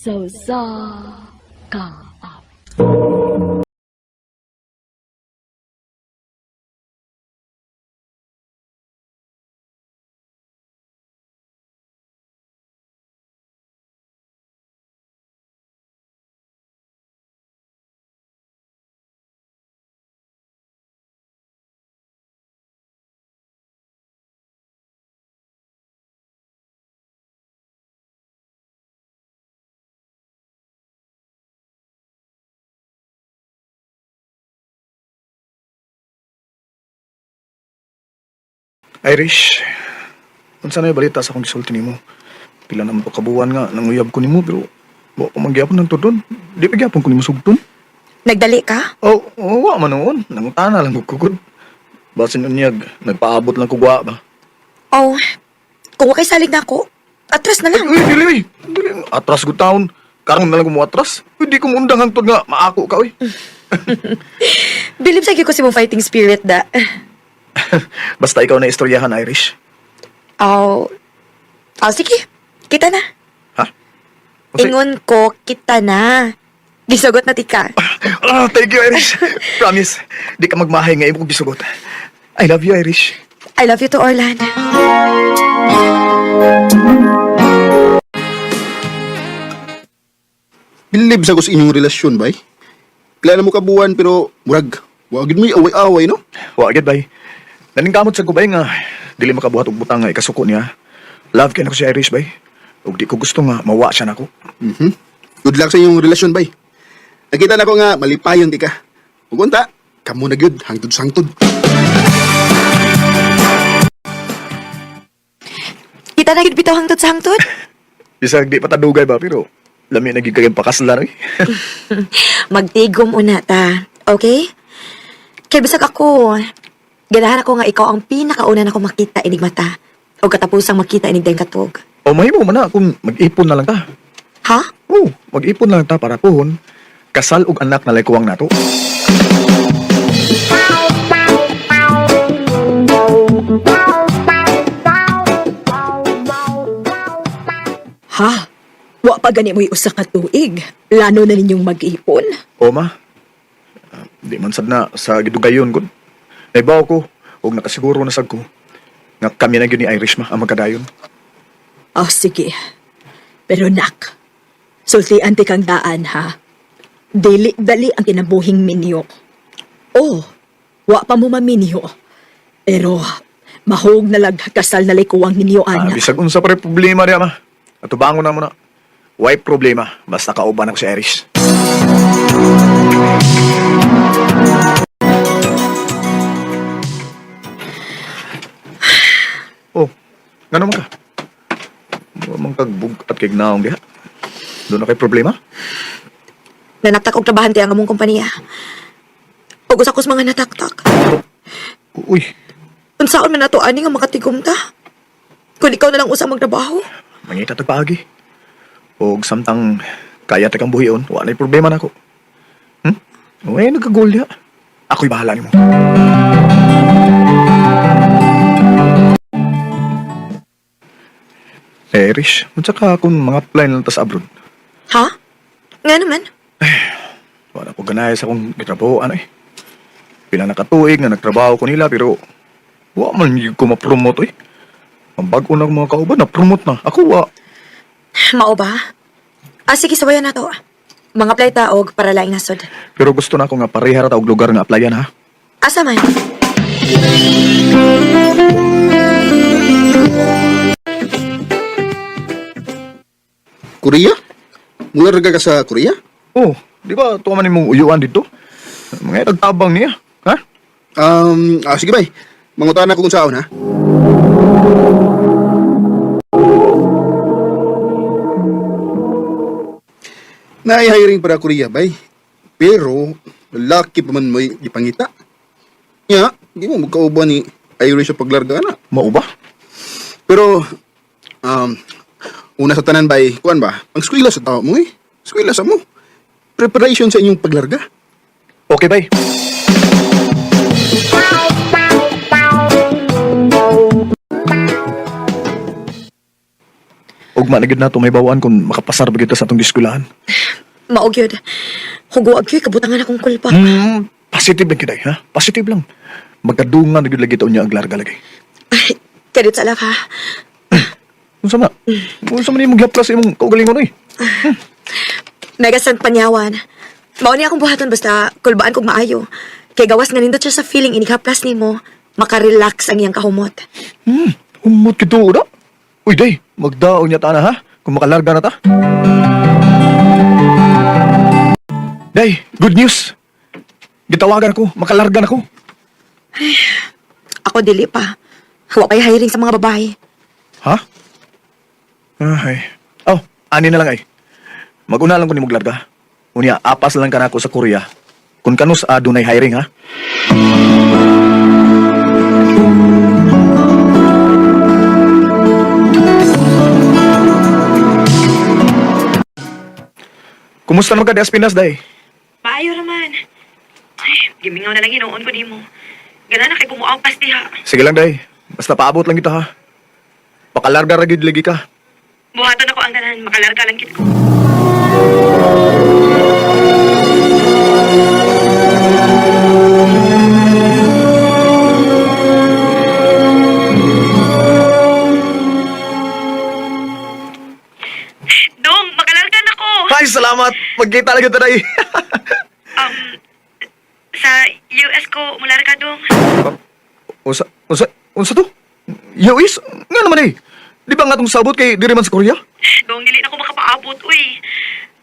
Sa usa ka awit. Irish, unsa na yung balita sa akong gisulti nimo? Pila naman to kabuan nga nanguyab ko nimo pero wa pa man gyapon nang tudon. Di pa gyapon ko nimo sugton. Nagdali ka? Oh, oh, wa man noon. Nangutana lang ko kugod. Basin unyag, nagpaabot lang ko gwa ba. Oh, kung wakay salig na ako, atras na lang. Uy, dili, uy. Dili, atras ko taon. Karon na lang ko mo atras. Uy, di ko muundang hangtod nga maako ka, uy. Bilib sa ko si mong fighting spirit da. Basta ikaw na istoryahan, Irish. Oh, oh sige. Kita na. Ha? Unsay- Ingon ko, kita na. Gisugot na tika. Ah, thank you, Irish. Promise, di ka magmahay nga imong gisugot. I love you, Irish. I love you to Orlan. Bilib sa ko sa inyong relasyon, bay. Pila na mo kabuan pero murag wa gid mo'y away-away, no? Wa gyud bay. Naningkamot sa gubay nga dili makabuhat og butang nga ikasuko niya. Love kay nako si Irish bay. Ug di ko gusto nga mawa siya nako. Mhm. Good luck sa inyong relasyon, bay. Nakita na ko nga malipayon di ka. Ug unta, kamo na gyud hangtod sangtod. Kita na gid bitaw hangtod sa hangtod. Bisag di pa tadugay ba pero lami na gyud kay pakaslan oy. Magtigom una ta. Okay? Kay bisag ako, ganahan ako nga ikaw ang pinakauna na ko makita inig mata. O katapusang makita inig dayong katog. O mahimo man na kung mag-ipon na lang ta. Ha? Oo, mag-ipon na lang ta para puhon kasal og anak na likuwang nato. Ha? Wa pa gani mo'y usa ka tuig. Plano na ninyong mag-ipon. O ma, ah, di man sad na sa gidugayon gud. Naibaw ko og nakasiguro na sad ko nga kami na gyud ni Irish ma ang magkadayon. Oh, sige. Pero nak, sultian ti kang daan ha. Dili dali ang kinabuhing minyo. Oh, wa pa mo maminyo. Pero mahog na lag kasal na likuwang ninyo Ah, ana. bisag unsa pa rin problema diya ma. Atubangon na mo na. Why problema? Basta kauban ako si Irish. Oh, ngano man ka? Wa man kagbug at kay gnaong diha. Doon na kay problema? Nanaktak og trabahante ang among kompanya. Ug usa ko sa mga nataktak. Uy, Unsaon man nato ani nga makatigom ta? Kung ikaw na lang usang magtrabaho. mangita tag paagi. Og samtang kaya ta kang buhion, wa na'y problema nako. Hmm? Uy, nagkagol diha. Ako'y bahala nimo. Eh, Rish, unsa ka kung mga apply na lang ta sa abroad? Ha? Nga naman. Wala ko ganaya sa akong gitrabaho, ano eh. Pila na katuig nga nagtrabaho ko nila, pero wa man gyud ko ma-promote eh. Ang bag-o na akong mga kauban, na-promote na. Ako wa. Mao ba? Ah, sige, sabayan na to. Mga apply ta og para laing nasod. Pero gusto na ako nga pareha ra ta og lugar nga applyan ha. Asa man? Korea? Mula ka sa Korea? Oh, di ba tuwa man imong uyuan dito? Mga itagtabang niya, ha? Sige bay. Mangutana ko kung saon ha. Naay hiring para Korea bay. Pero lalaki pa man mo'y gipangita. Nya, di mo magkauban ni Irish sa paglarga na. Mao ba? Pero um, una sa tanan bay, kuan ba? Ang eskwela sa tao mo eh. Eskwela sa mo. Preparation sa inyong paglarga. Okay, bay. Og Ugma na gyud nato may bawaan kung makapasar ba gyud ta sa atong giskwelahan. Mao gyud. Hugo gyud kabutangan akong kulpa. Positive lang gyud ay, ha? Positive lang. Magkadungan na gyud lagi ta unya ang larga lagi. Ay, kadit sa alak ha. Unsa na? Unsa man imong gihaplas sa imong kaugalingon oy? Megasan panyawan. Mao ni akong buhaton basta kulbaan kog maayo. Kay gawas nga nindot siya sa feeling inighaplas nimo, makarelax ang iyang kahumot. Humot gyud to, da. Uy, day, magdaon niya ta na ha? Kung makalarga na ta. Day, good news. Gitawagan ako, makalarga na ko. Ako dili pa. Wa pa'y hiring sa mga babae. Ha? Ay. Oh, ani na lang ay. Maguna lang ko ni maglarga. Unya, apas lang ka na ako sa Korea. Kung kanus adunay hiring ha. Kumusta naman ka di Pinas, day? Maayo raman. Ay, gimingaw na lang hinuon ko nimo. Gana na kay kumuaw pas diha. Sige lang, day. Basta paabot lang kita ha. Pakalarga ra gyud lagi ka. Buhaton ako ang tanan, makalarga lang kit ko. Dong, makalarga na ko. Ay, salamat. Magkita lang kita, day. Um, sa US ko, mularga dong. Unsa, unsa, unsa to? US? Nga naman eh. Di ba nga itong sabot kay diri man sa Korea? Dong, dili na ko makapaabot, uy.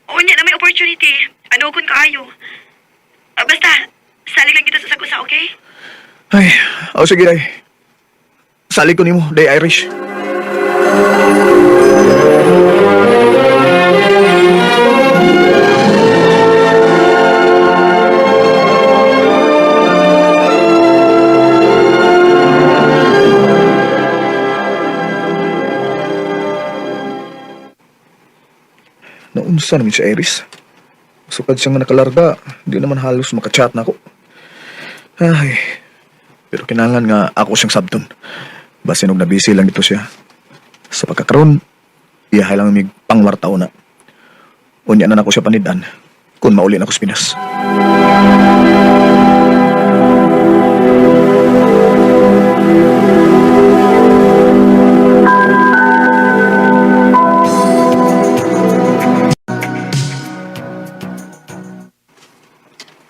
Unya na may opportunity. Ano kun kaayo? Ah, basta, salig lang kita sa sagusa, okay? Ay, oh sige day. Salig ko nimo, day Irish. Naunsa naman si Iris. Sukad siya nga nakalarga, di naman halos makachat na ako. Ay, pero kinahanglan nga ako siyang sabton. Basin og nabisi lang ito siya. Sa pagkakaroon, iyahay lang mig pangwartaw na. Unya na nako siya panidan kung mauli na ko sa Pinas.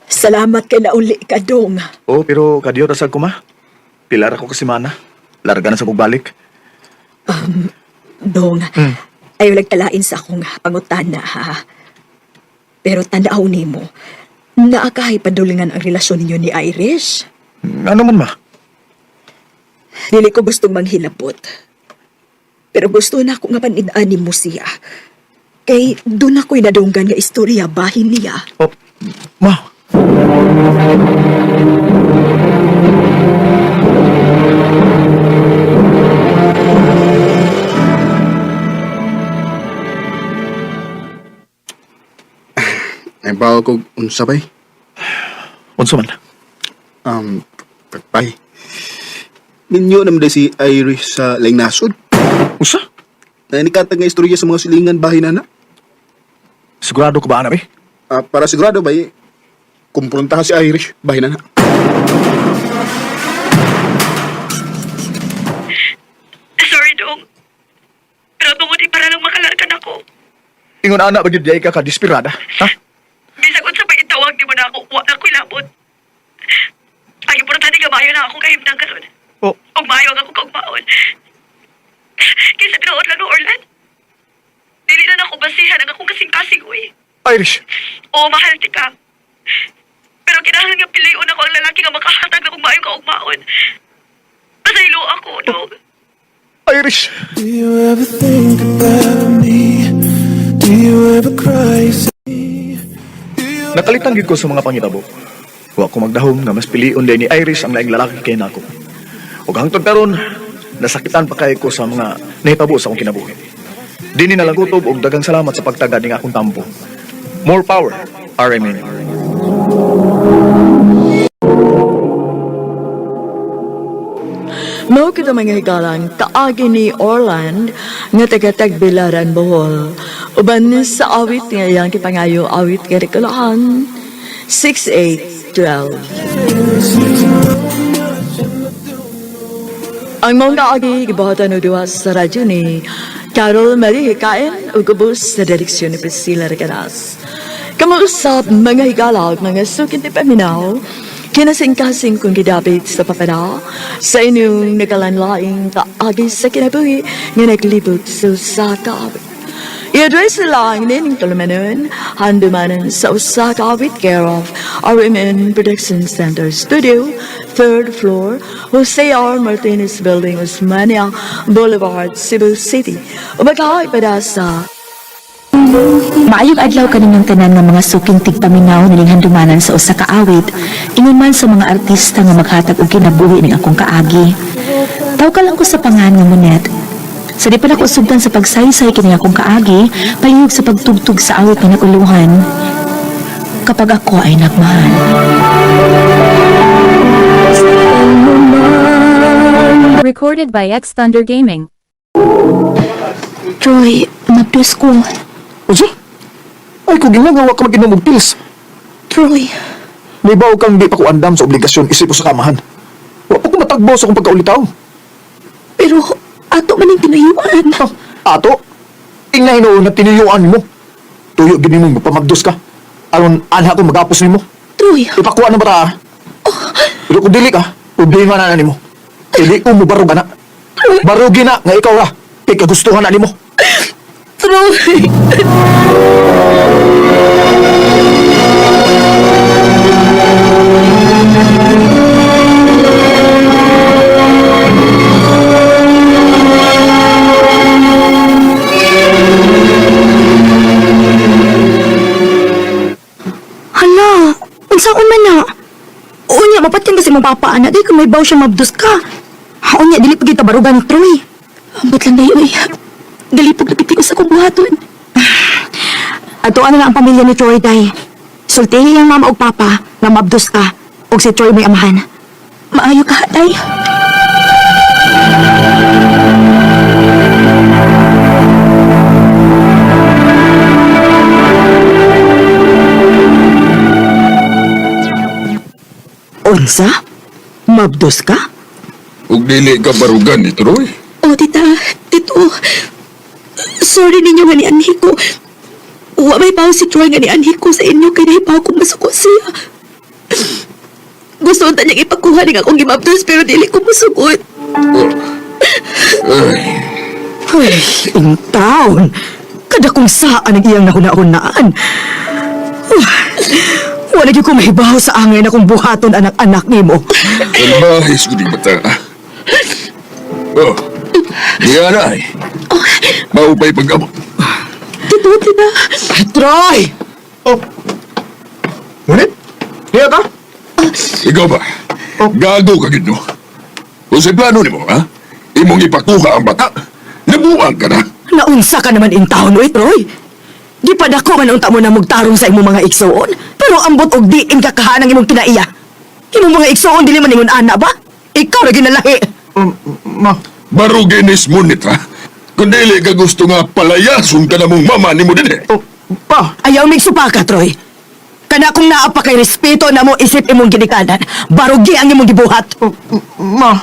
Salamat kay nauli ka, Dong. Oh, pero kadiyo tasag ko ma. Pilar ako kasi mana. Larga na sa pagbalik. Dong, ayaw nagtalain sa akong pangutana, ha? Pero tanaw nimo, naakahay padulingan ang relasyon ninyo ni Irish. Ano man ma? Dili ko gustong manghilabot. Pero gusto na ako nga panidaanin mo siya. Kay doon ako'y nadunggan nga istorya bahin niya. Oh, ma. Ay bawo ko unsa bay? Unsa man? Um, bay. Ninyo naman day si Irish sa laing nasod. Unsa? Na nikatag nga istorya sa mga silingan bahin na na. Sigurado ka ba ana be? Ah, para sigurado bay, kumprontahan si Irish bahin na na. Sorry, Dong. Pero tungod para lang makalarga na ko. Ingon ana ba gyud diay ka kadesperada? Ha? Bisag unsa pa itawag di mo na ako, wa na ko ilabot. Ay, importante nga maayo na akong kahimtang karon. Oh, Og maayo ang akong kaugmaon. Kaysa tinuod lang no, Orlan. Dili na nako basihan ang akong kasing-kasing, uy. Irish. Oo, mahal ti ka. Pero kinahanglan nga piliun ako ang lalaki nga makahatag na kung maayong kaugmaon. Pasaylo ako, dog. Irish. Do you ever think about me? Do you ever cry? Nakalitan gid ko sa mga pangitabo. Wa ko magdahom nga mas pilion day ni Iris ang laing lalaki kay nako. Ug hangtod karon, nasakitan pa kay ko sa mga nahitabo sa akong kinabuhi. Dini na lang kutob og daghang salamat sa pagtagad ning akong tampo. More power, RMN. Mao kita mga higalang kaagi ni Orland nga taga Tagbilaran, Bohol. Uban sa awit nga iyang kipangayo awit nga rekulahan 6812. Ang mga kaagi gibuhatan og duha sa radyo ni Carol Marie Hikain ug ubos sa direksyon ni Priscilla Recanas. Kamausap mga higala ug mga sukin ni paminaw, kinasingkasing kong gidapit sa papana sa inyong nagalanlaing kaagi sa kinabuhi nga naglibot sa usa ka awit. I-address nila ang nining tulumanon, handumanan sa usa ka awit care of RMN Production Center Studio, third floor, Jose R. Martinez Building, Osmania Boulevard, Cebu City. O magkahay pa sa Maayong adlaw kaninyong tanan nga mga suking tigpaminaw nining handumanan sa usa ka awit, ingon man sa mga artista nga maghatag og kinabuhi ning akong kaagi. Tawka lang ko sa pangan nga Monet. Sa di pa nako sugdan sa pagsaysay kini akong kaagi, palihog sa pagtugtog sa awit nga naguluhan. Kapag ako ay nagmahal. Recorded by X Thunder Gaming. Troy, mabdos ko. Unsa? Ay, kung ginagawa ka mag-inom og pills. Troy, May bawo kang di pa ko andam sa obligasyon isip ko sa kamahan. Wa pa ko matagbo sa akong pagkaulitaw. pero ato man ang tinuyuan. Ha, ato, ingay noon na tinuyuan mo. Tuyo gini mo, magpamagdos ka. Aron, anha ko magapos nimo. Troy, Ipakuha na bata ah. Pero kung dili ka, problema na na nimo. Dili ko mo barog ana. Barugi na nga ikaw ra. Kay kagustuhan na nimo. Troy. Hala, unsaon man na? Unya, mapatyan kasi mong papa, ana. Di kung may baw siya mabdos ka. Ha, unya, dili pa kita barugan ni Troy. Ambot lang dayo eh. Dalipog na ko sa akong buhaton. Ato ano na ang pamilya ni Troy, day. Sultihi ang mama og papa nga mabdos ka og si Troy may amahan. Maayo ka, day. Unsa? Mabdos ka? Ug dili ka barugan ni Troy. Oh, tita, tito. Sorry ninyo nga ni anhi ko. Wa may bawo si Troy nga ni anhi ko sa inyo kay nahibaw kong masuko siya. Gusto unta niyang ipakuha ning akong gimabdos pero dili ko musugot. Ay, Ay, in town. Kada kung saan ang iyang nahuna-hunaan. Wala gyud ko mahibaw sa angay na kung buhaton anak-anak nimo. Salbahis ko di bata. Oh, diya na ay. Maupay pag-abot. Tito, tita. Troy! Oh. Ngunit? Niya ka? Ikaw ba? Gago ka gid no? Kung sa plano nimo, ha? Imong ipakuha ang bata. Nabuang ka na. Naunsa ka naman in town, oy, Troy. Di pa dako man unta mo na mugtarong sa imong mga igsuon. Pero ambot og diin ka kahanang imong kinaiya. Imong mga igsuon dili man ingon ana ba? Ikaw ra ginalahi. Ma. Baruginis mo nit, ha? Kung dili ka gusto nga palayason ka na mong mama nimo din eh. Oh, pa. Ayaw migsupa ka, Troy. Kana kung naa pa kay respeto na mo isip imong ginikanan, barugi ang imong gibuhat. Oh, ma.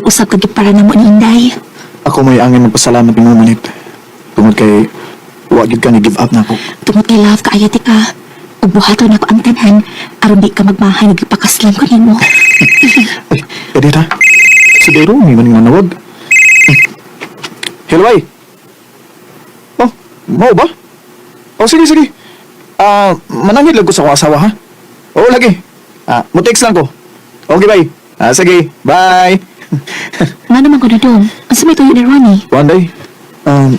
usab kag para namo ni Inday. Ako may angin magpasalamat nimo manit. Tungod kay wa gyud ka ni give up na ako. Tungod kay love kaayo ti ka. Ug buhaton nako ang tanan aron di ka magmahay nagpakaslan ko nimo. Ay, pwede ta. Si Dero, may maning manawag. Hello, ay. Oh, mau ba? Oh, sige, sige. Ah, manangit lang ko sa akong asawa, ha? Oo, lagi. Ah, mo-text lang ko. Okay, bye. Ah, sige. Bye. Nga naman ko na dong. Unsa may tuyo ni Ronnie? One day,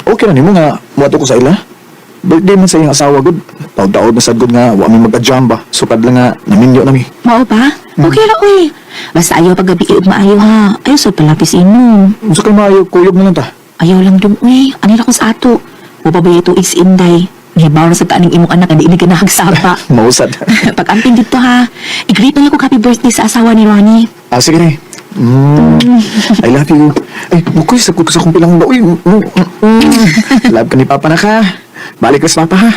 okay na nimo nga muadto ko sa ila. Birthday man sa iyang asawa, good. Taod-taod na sad good nga, wa mi mag-jam ba. Sukad lang nga, naminyo na mi. Mao ba? Okay ra oy. Basta ayaw paggabi ug maayo ha. Ayaw sa palapis inom. Unsa kay maayo, kuyog na lang ta. Ayaw lang dong uy. Ani ra ko sa ato. Wa pa ba tuig si Inday? Nahibaw na sa taaning imong anak nga di ini ganahag sapa. Mausad. Pag-amping dito ha. I-greet na lang ko happy birthday sa asawa ni Ronnie. Ah, sige na. I love you. Ay, mukoy, sagot ko sa akong pilang ba. Uy, Love ka ni Papa na ka. Balik ka sa Papa, ha?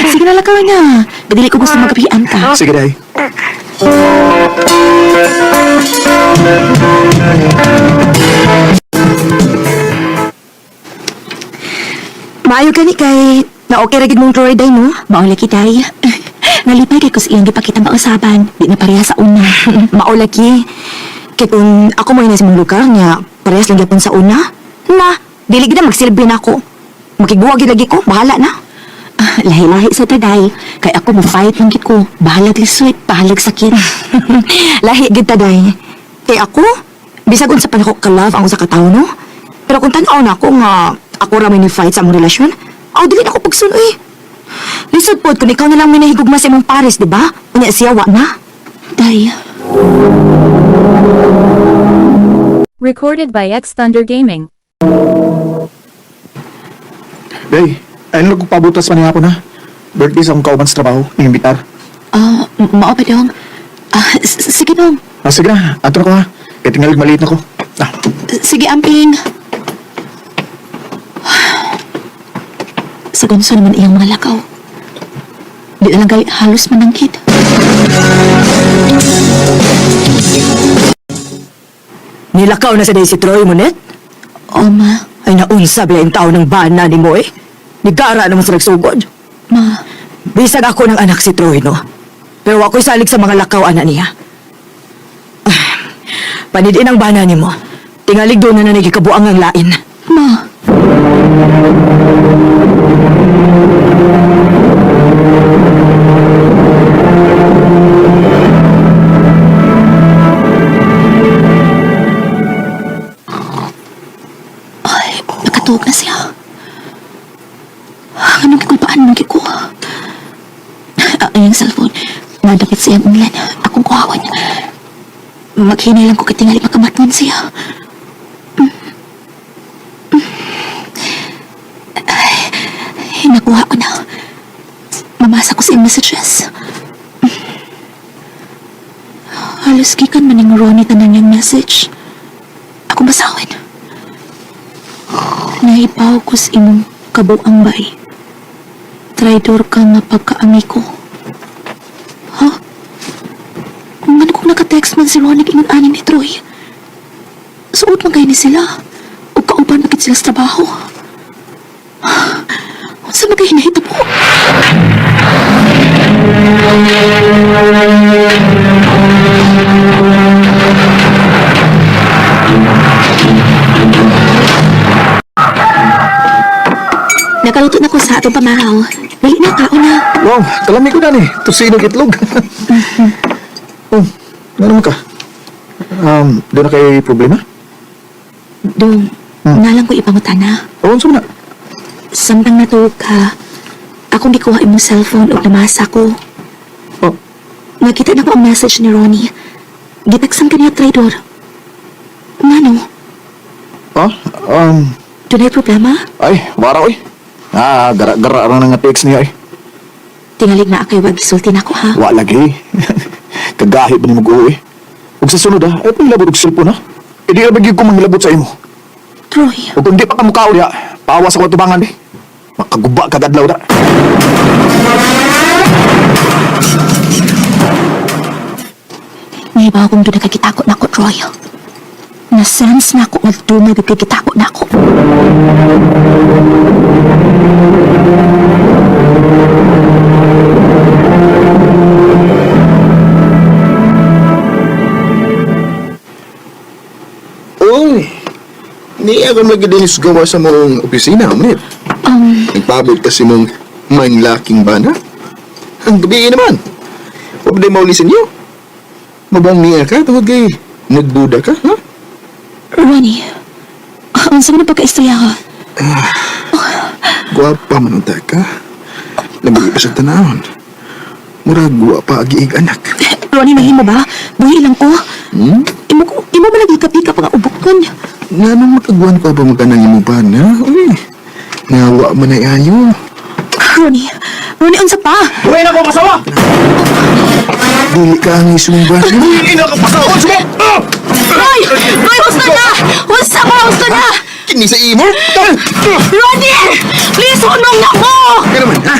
Sige na lang ka na. Gadili ko gusto magkapian ka. Sige, day. Maayo gani kay na okay ra gid mong Troy day no. Mao lagi day. Nalipay kay kus iyang gipakita mausaban. Di na pareha sa una. Mao lagi. Kay kung ako mo na sa mong lugar niya, parehas lang gyapon sa una. Na, dili gid na magsilbi na ako. Makigbuwag gid lagi ko, bahala na. Ah, Lahi-lahi sa taday. Kay ako mo fight lang gid ko. Bahalag lisod, bahalag sakit. Lahi gid ta day. Kay ako, bisag unsa pa nako ka-love ang usa ka tawo no. Pero kung tan-aw na ako nga ako ra may ni fight sa among relasyon, aw dili na ako pagsun uy. Lisod pod kung ikaw na lang may nahigugma sa imong pares, di ba? Unya siya wa na. Day. Recorded by X Thunder Gaming. Day, ayun lang kong pabutas pa ni hapon, ha? Birthday sa akong kauban sa trabaho, imbitar. Ah, mao ba dong? Ah, sige dong. Ah, sige na, ato na ko, ha? Kaya tingalig maliit na ko. Ah, Sige, amping. Sa gunso naman iyang mga lakaw. Di na lang kay halos manangkit. Nilakaw na sa day si Troy mo, net? Oh, ma. Ay naunsa biya yung tao ng bana ni mo eh. Nigara naman sa nagsugod. Ma. Bisag ako ng anak si Troy, no? Pero ako'y salig sa mga lakaw, anak niya. Ah, Panidin ang bana ni mo. Tingalig doon na nagikabuang ang lain. Ma. Ay, nakatuog na siya. Anong kikulpaan mong kiko? Ah, ang iyang cellphone. Nadapit sa iyang unlan. Akong kuhawan. Maghinay lang ko katingali makamatngan siya. Ay, nakuha ko na. Mamasa ko sa iyang messages. Halos gikan man ning Ronnie tanan niyang message. Ako basawin. Naipaw ko sa imong kabuang bay. Traidor ka nga pagkaami ko. Ha? Kung ano kung naka-text man si Ronnie ingon ani ni Troy. Suot man kayo ni sila. O kauban agad sila sa trabaho. Unsa man kayo nahitabo? Nakaluto na ko sa atong pamahaw. Dali na, kaon na. wow, kalami ko na ni. Tusino itlog. Oh, ano naman ka? Doon na kay problema? Dong, nalang ko ipangutana. Oo, unsa man na? Samtang natuog ka, akong gikuha imong cellphone ug namasa ko. Oh, Nakita na ko ang message ni Ronnie. Gitaksan ka niya traidor. Ngano? ah, Dunay problema? ay, wara, oy. Ah, gara-gara ra na nga text niya, eh. Tingalig na akay wag gisulti na ko ha. Wa lagi. Kagahi ba ni mag-uwi? Ug sa sunod ha, ay pangilabot og cellphone ha. E di ra ba gyud ko manghilabot sa imo. Troy, Ug kung di pa ka mukao diha, pawas ako tubangan di. Makaguba kag adlaw da. may ba akong doon nakakitako na ko, Troy. Na-sense na ako nga dunay gikitako na ako. Uy, niya ko magidinis gawa sa mong opisina, Munit. Nagpabot kasi mong manlaking bana. Ang gabi naman. Huwag na maulisin niyo. Mabang niya ka, tungod kay nagduda ka, ha? Ronnie, unsa man ang pagkaistorya ko? Gwapa man ang ka. Lamig pa sa tanahon. Murag gwapa agiig anak. Ronnie, mahimo ba? Buhi lang ko. Hmm? Imo ko, imo ba lagi kapi ka pa nga ubokon? Nga nung makaguan ko ba magkanang imong bana? Uy, nawa man ay ayo. Ronnie, Ronnie, unsa pa? Buhay na ko kasawa! Dili ka ang isumong bana. Buhay na ko pasawa! Sumo! Ah! Roy! Roy, husto na! Husto mo, husto na! Kini sa imo? Ronnie! Please, hunong na mo! Kaya naman, ha?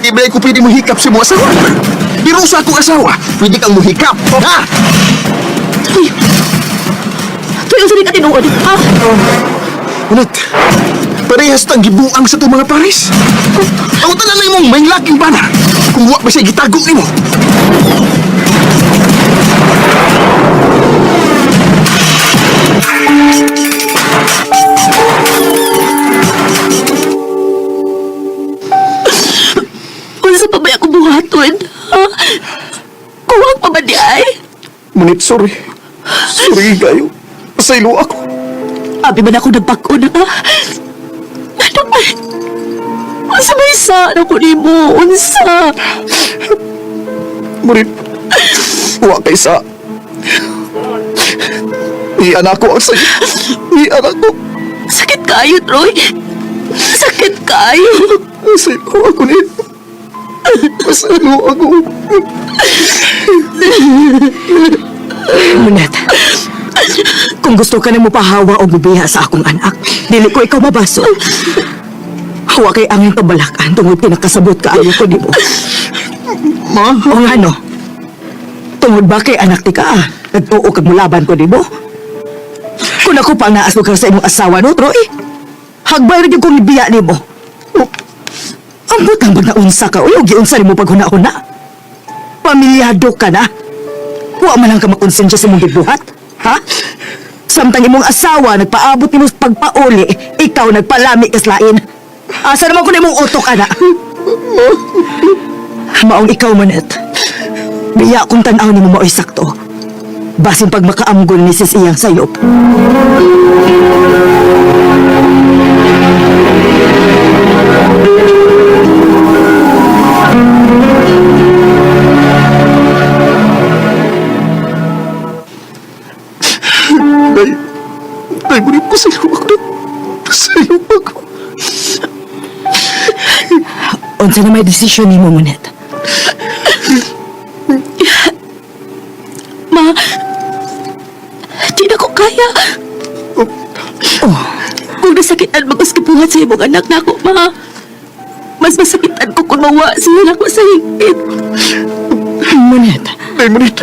Ibalay ko pwede mo hikap sa mga asawa. Pero sa akong asawa, pwede kang muhikap, ha? Tuy! Tuy, unsa ni ka tinuod? Ha? Unat, parehas tang gibuang sa itong mga pares. Ang tanan na imong may laking bana. Kung wa ba siya gitago nimo. Unsa pa ba ako buhaton? Ha? Kuwang pa ba di ay? Munit, sorry. Sorry kayo. Pasaylo ako. Abi man ako nagbag-o na ka. Ano ba? Unsa may sa ano ko nimo? Unsa? Munit, wa kay sa. Iyan ako ang sayo. Iyan ako. Sakit kayo, Troy. Sakit kayo. Pasaylo ako nito. Pasaylo ako. Munet, kung gusto ka na mo pahawa o mubiha sa akong anak, dili ko ikaw mabaso. Hawa kay angin kabalakan tungod kinakasabot ka ayo ko di mo. Ma, O nga no, tungod ba kay anak ti ka ah, nagtuo kag mulaban ko di mo? Kung ako pa ang naasog ka sa imong asawa no, Troy, hagbay rin yung kong ibiya ni mo. Ambot lang bag naunsa ka, uy, o giunsa nimo paghuna-huna. Pamilyado ka na. Wa man lang ka makonsensya sa imong gibuhat, ha? Samtang imong asawa nagpaabot nimo sa pagpauli, ikaw nagpalami kas lain. Asa naman ko na imong utok ana? Maong ikaw manet. Biya kung tan-aw nimo maoy sakto. Basin pag makaamgol ni sis iyang sayop. Day, Day, Munit, pasaylo ako. Pasaylo ako. Unsa na may desisyon nimo Monet? Ma, di na ko kaya. Oh, Kung nasakitan mag-uskipuhan sa imong anak na ako, ma. Mas masakitan ko kung mawa siya na ako sa hingpit. Monet. Day, Munit.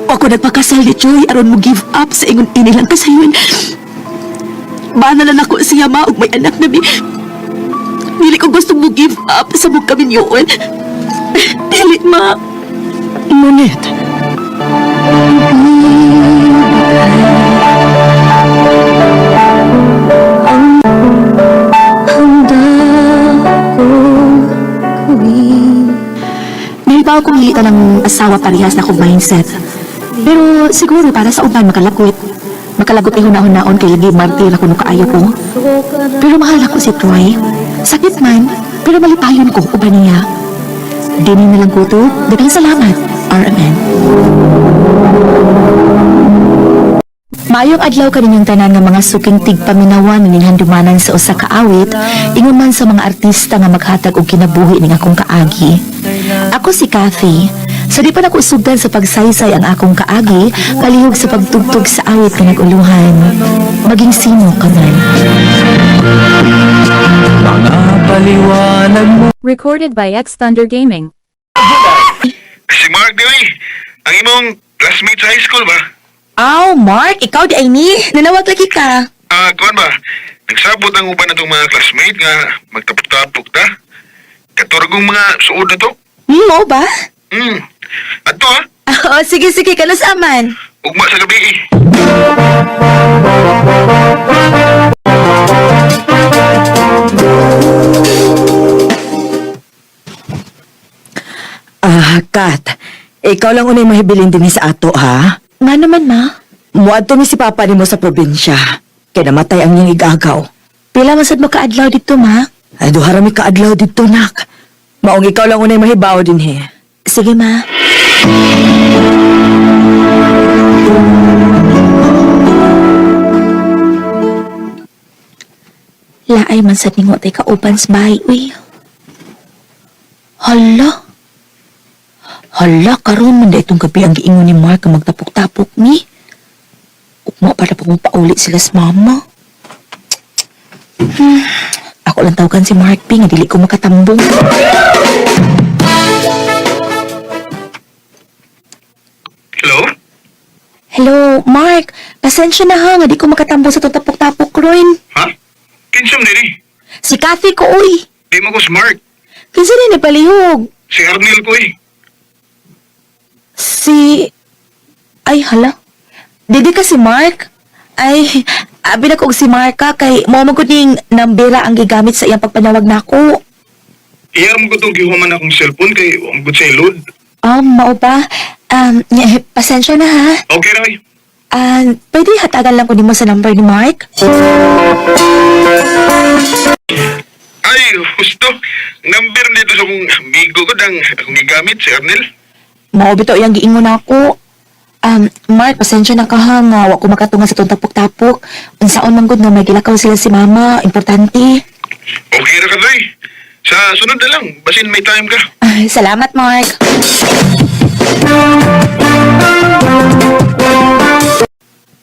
Ako nagpakasal ni Joy aron mo give up sa ingon ini lang kasayon. Bana na nako siya ma ug may anak na mi. Dili ko gusto mo give up sa mong kaminyoon. Dili ma. Monet. May ba akong hilitan ng asawa parehas na akong mindset. Pero siguro para sa uban makalakwit. Makalagot ay huna-hunaon kay lagi martir ako no kaayo ko. Pero mahal ako si Troy. Sakit man, pero malipayon ko uban niya. Dinin na lang ko to. Daghang salamat, RMN. Maayong adlaw kaninyong tanan nga mga suking tigpaminawan ning handumanan sa usa ka awit, ingon man sa mga artista nga maghatag og kinabuhi ning akong kaagi. Ako si Kathy. Sa di pa nako sugdan sa pagsaysay ang akong kaagi, palihog sa pagtugtog sa awit nga nag-uluhan. Maging sino ka man. Recorded by X Thunder Gaming. Si Mark Dewey, ang imong classmate sa high school ba? Aw, Mark, ikaw di ay ni. Nanawag lagi ka. Ah, kuan ba? Nagsabot ang uban natong mga classmate nga magtapok-tapok ta. Katurgong mga suod na to. Mo ba? Adto ha. Oo, sige, sige, kanus aman. Ugma sa gabi eh. Ah, Kat. Ikaw lang unay mahibilin din sa ato, ha? Nga naman, ma. Muadto ni si Papa nimo sa probinsya. Kay namatay ang iyang igagaw. Pila man sad mo kaadlaw dito, ma? Ay, duha ra mi kaadlaw dito, nak. Maong ikaw lang unay mahibaw din, he. Sige, ma. Laay man sad ningo tay kauban sa bahay, uy. Hala. Hala, karon man da itong gabi ang giingon ni Mark ang magtapok-tapok ni. Ugma para pag pauli sila sa mama. Ako lang tawagan si Mark P nga dili ko makatambong. Hello? Hello, Mark. Pasensya na ha, nga di ko makatambong sa itong tapok-tapok ron. Ha? Kinsam nini? Si Kathy ko, uy. Di mo ko smart. Kinsa rin palihog? Si Arnel ko eh. Si... Ay, hala. Didi ka si Mark? Ay, abi na ko og si Mark ka kay mo man gud ning nambera ang gigamit sa iyang pagpanawag nako. Iya mo ko tong gihuman akong cellphone kay wa mo gud sa load. Ah, mao ba? Pasensya na ha. Okay ra oy. Ah, pwede hatagan lang ko nimo sa number ni Mark? Ay, husto. Number nito sa akong amigo ko dang akong gigamit si Arnel. Mao bitaw iyang giingon nako. Mark, pasensya na ka ha nga wa ko makatungan sa tong tapok-tapok. Unsaon man gud nga may gilakaw sila si mama, importante. Okay ra ka doy. Sa sunod na lang, basin may time ka. Ah, salamat, Mark.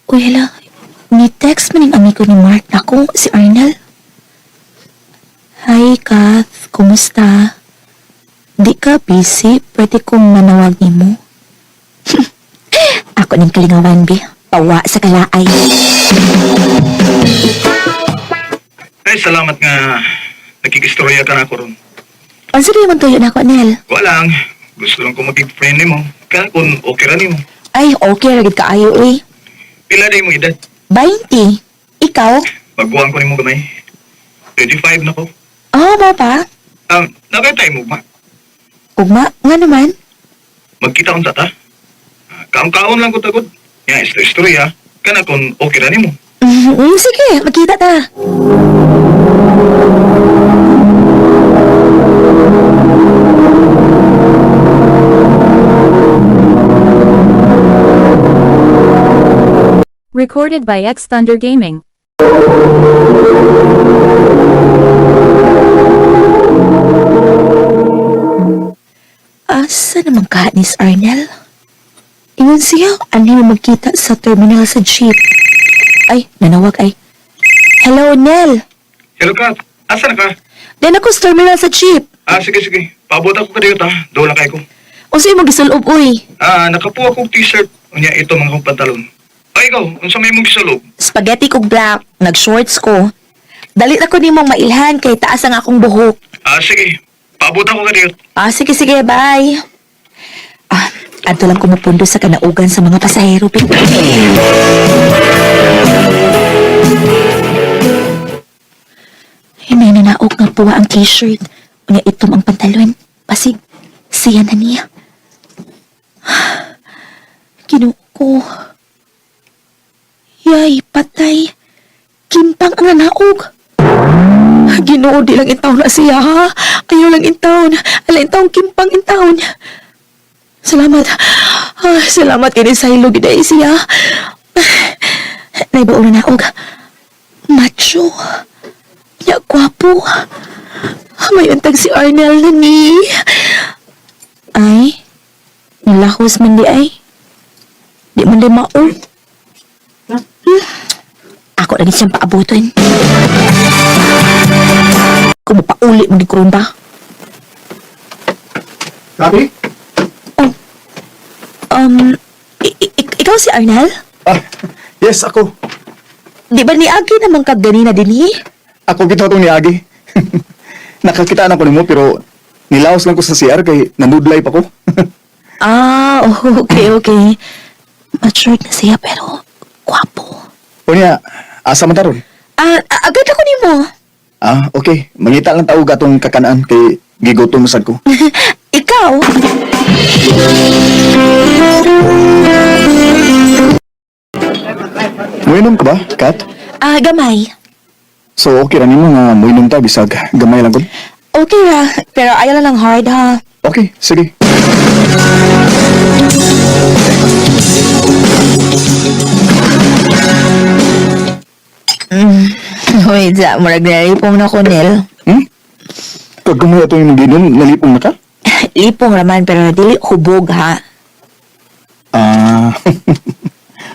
Uy, hala. Ni-text man yung amigo ni Mark nako, si Arnel. Hi, Kath. Kumusta? Di ka busy? Pwede kong manawag nimo. Ako ning kalingawan, bi. Pawa sa kalaay. Ay, salamat nga nakikistorya ka na ako ron. Unsa rin man tuyo na ako, Nel? Wala lang. Gusto lang ko maging friend nimo. Kaya kung okay ra nimo. Ay, okay. Ragid kaayo, uy. Pila na imong edad? 20. Ikaw? Baguhan ko nimo gamay. 35 na ko. Oh, mo pa? Nakita mo ba? Ugma, nga naman. Magkita kong tata. Ah, kaon-kaon lang ko tagod. Ya, istorya. Kana kung okay ra nimo. Sige, magkita ta. Recorded by X Thunder Gaming. Asa naman ka ni Arnel? Ingon siya, ano yung magkita sa terminal sa jeep. Ay, nanawag ay. Hello, Nel. Hello ka. Asa na ka? Then ako sa terminal sa jeep. Ah, sige, sige. Paabot ako kadayo ta. Doon lang kay ko. Unsa imong gisulob, uy? Ah, nakapuha kong t-shirt. Unya, ito mga kong pantalon. Ay, ikaw, unsa may mong gisulog? Spaghetti kog black, nag-shorts ko. Dali na ko nimong mailhan kay taas ang akong buhok. Ah, sige. Paabot ako kadayo. Ah, sige, sige, bye. Ah, adto lang kumupundo sa kanaugan sa mga pasahero, Pin. Ay, may nanaog nga puwa ang t-shirt. Unya itom ang pantalon. Pasig, siya na niya. Kinuko. Yay, patay. Kimpang ang nanaog. Ginoo, di lang intaon na siya, ha? Ayaw lang intaon. Ala intaon, kimpang intaon. Salamat. Ah, salamat kay ni Silo, giday siya. Naibaon na naog. Macho. Ya, gwapo. May untag si Arnel na ni. Ay, nilahos man di ay. Di man di mao. Ako lagi siyang paabuton. Kung mapauli mo di karon ba? Kapi? Oh. Ikaw si Arnel? Ah, yes, ako. Di ba niagi naman kag ganina dinhi? Ako gito itong niagi. Nakakita na ko nimo pero nilaos lang ko sa CR kay nanudlay pa ko. Ah, okay, okay. Matured na siya pero gwapo. Unya, asa man taron? Ah, agad ako nimo. Ah, okay. Mangita lang tao gatong kakanaan kay gigutom sad ko. Ikaw? Muinom ka ba, Kat? Ah, gamay. So okay ra nimo nga muinom ta bisag gamay lang gud. Okay ra, pero ayaw lang ng hard ha. Okay, sige. Wait, sa murag nalipong na ko, Nel. Hmm? Kag gamay atong imong ginom, nalipong na ka? Lipong raman pero dili hubog ha. Ah.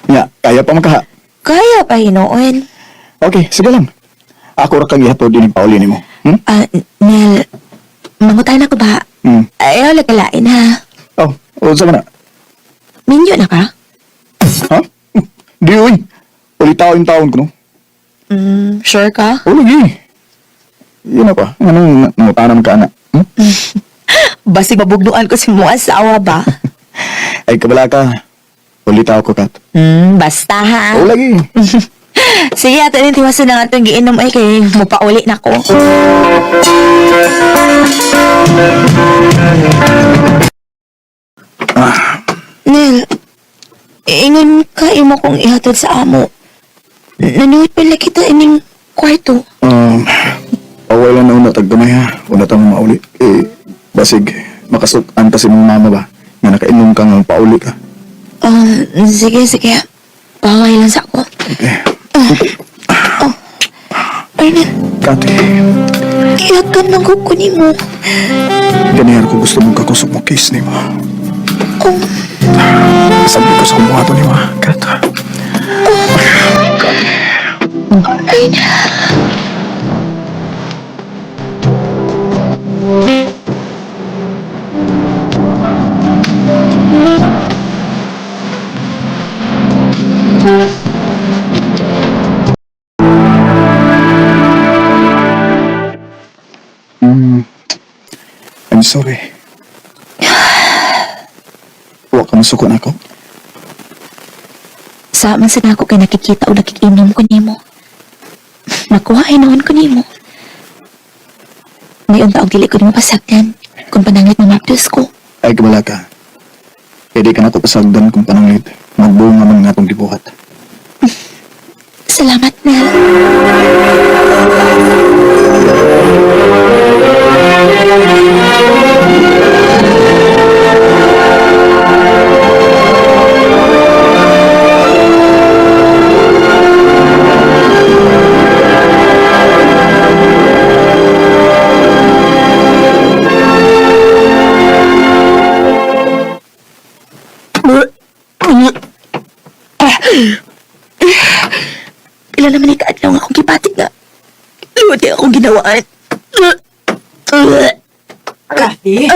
Nya, kaya pa makaha. Kaya pa hinuon. Okay, sige lang. Ako ra kang ihatod ining pauli nimo. Hmm? Ah, Nel, mangutana ko ba? Hmm. Ayaw lagalain ha. Oh, unsa man na? Minyo na ka? Ha? Di uy. Ulitaw yung taon ko no. Sure ka? O lagi. Yun na pa. Anong nangutanam ka na? Hmm? Basig mabugnuan ko si mong asawa ba? Ay kabala ka. Ulitaw ko kat. Basta ha. O lagi. Sige, ato rin tiwasan na nga itong giinom ay kay mupauli na ko. Nel, ingon ka imo kong ihatod sa amo. Nanuot pala kita ining kwarto. Away lang na una tag gamay ha. Una tang mauli. Eh, basig makasukan kasi mong mama ba? Nga nakainom ka nga pauli ka. Sige, sige. Baway lang sa ako. Okay. Ay, Nel, Kati, iyakan ng kuko ni mo. ganyan ko gusto mong kakusog mo kiss ni mo. Oh, Sabi ko sa kumuha to ni mo. Kat. ay, I'm sorry. Huwag ka masuko na ako. Sa man sa nako kay nakikita o nakikinom ko nimo. Nakuha hinuon ko nimo. Ngayon taong dili ko nimo pasagdan kung pananglit ng mapdos ko. Ay, kabala ka. Pwede ka na ko pasagdan kung pananglit. Magbunga man nga itong gibuhat. Salamat, Nel. Pila naman ikaadlaw nga akong gibatik nga. Luwag kay akong ginawaan. Kathy,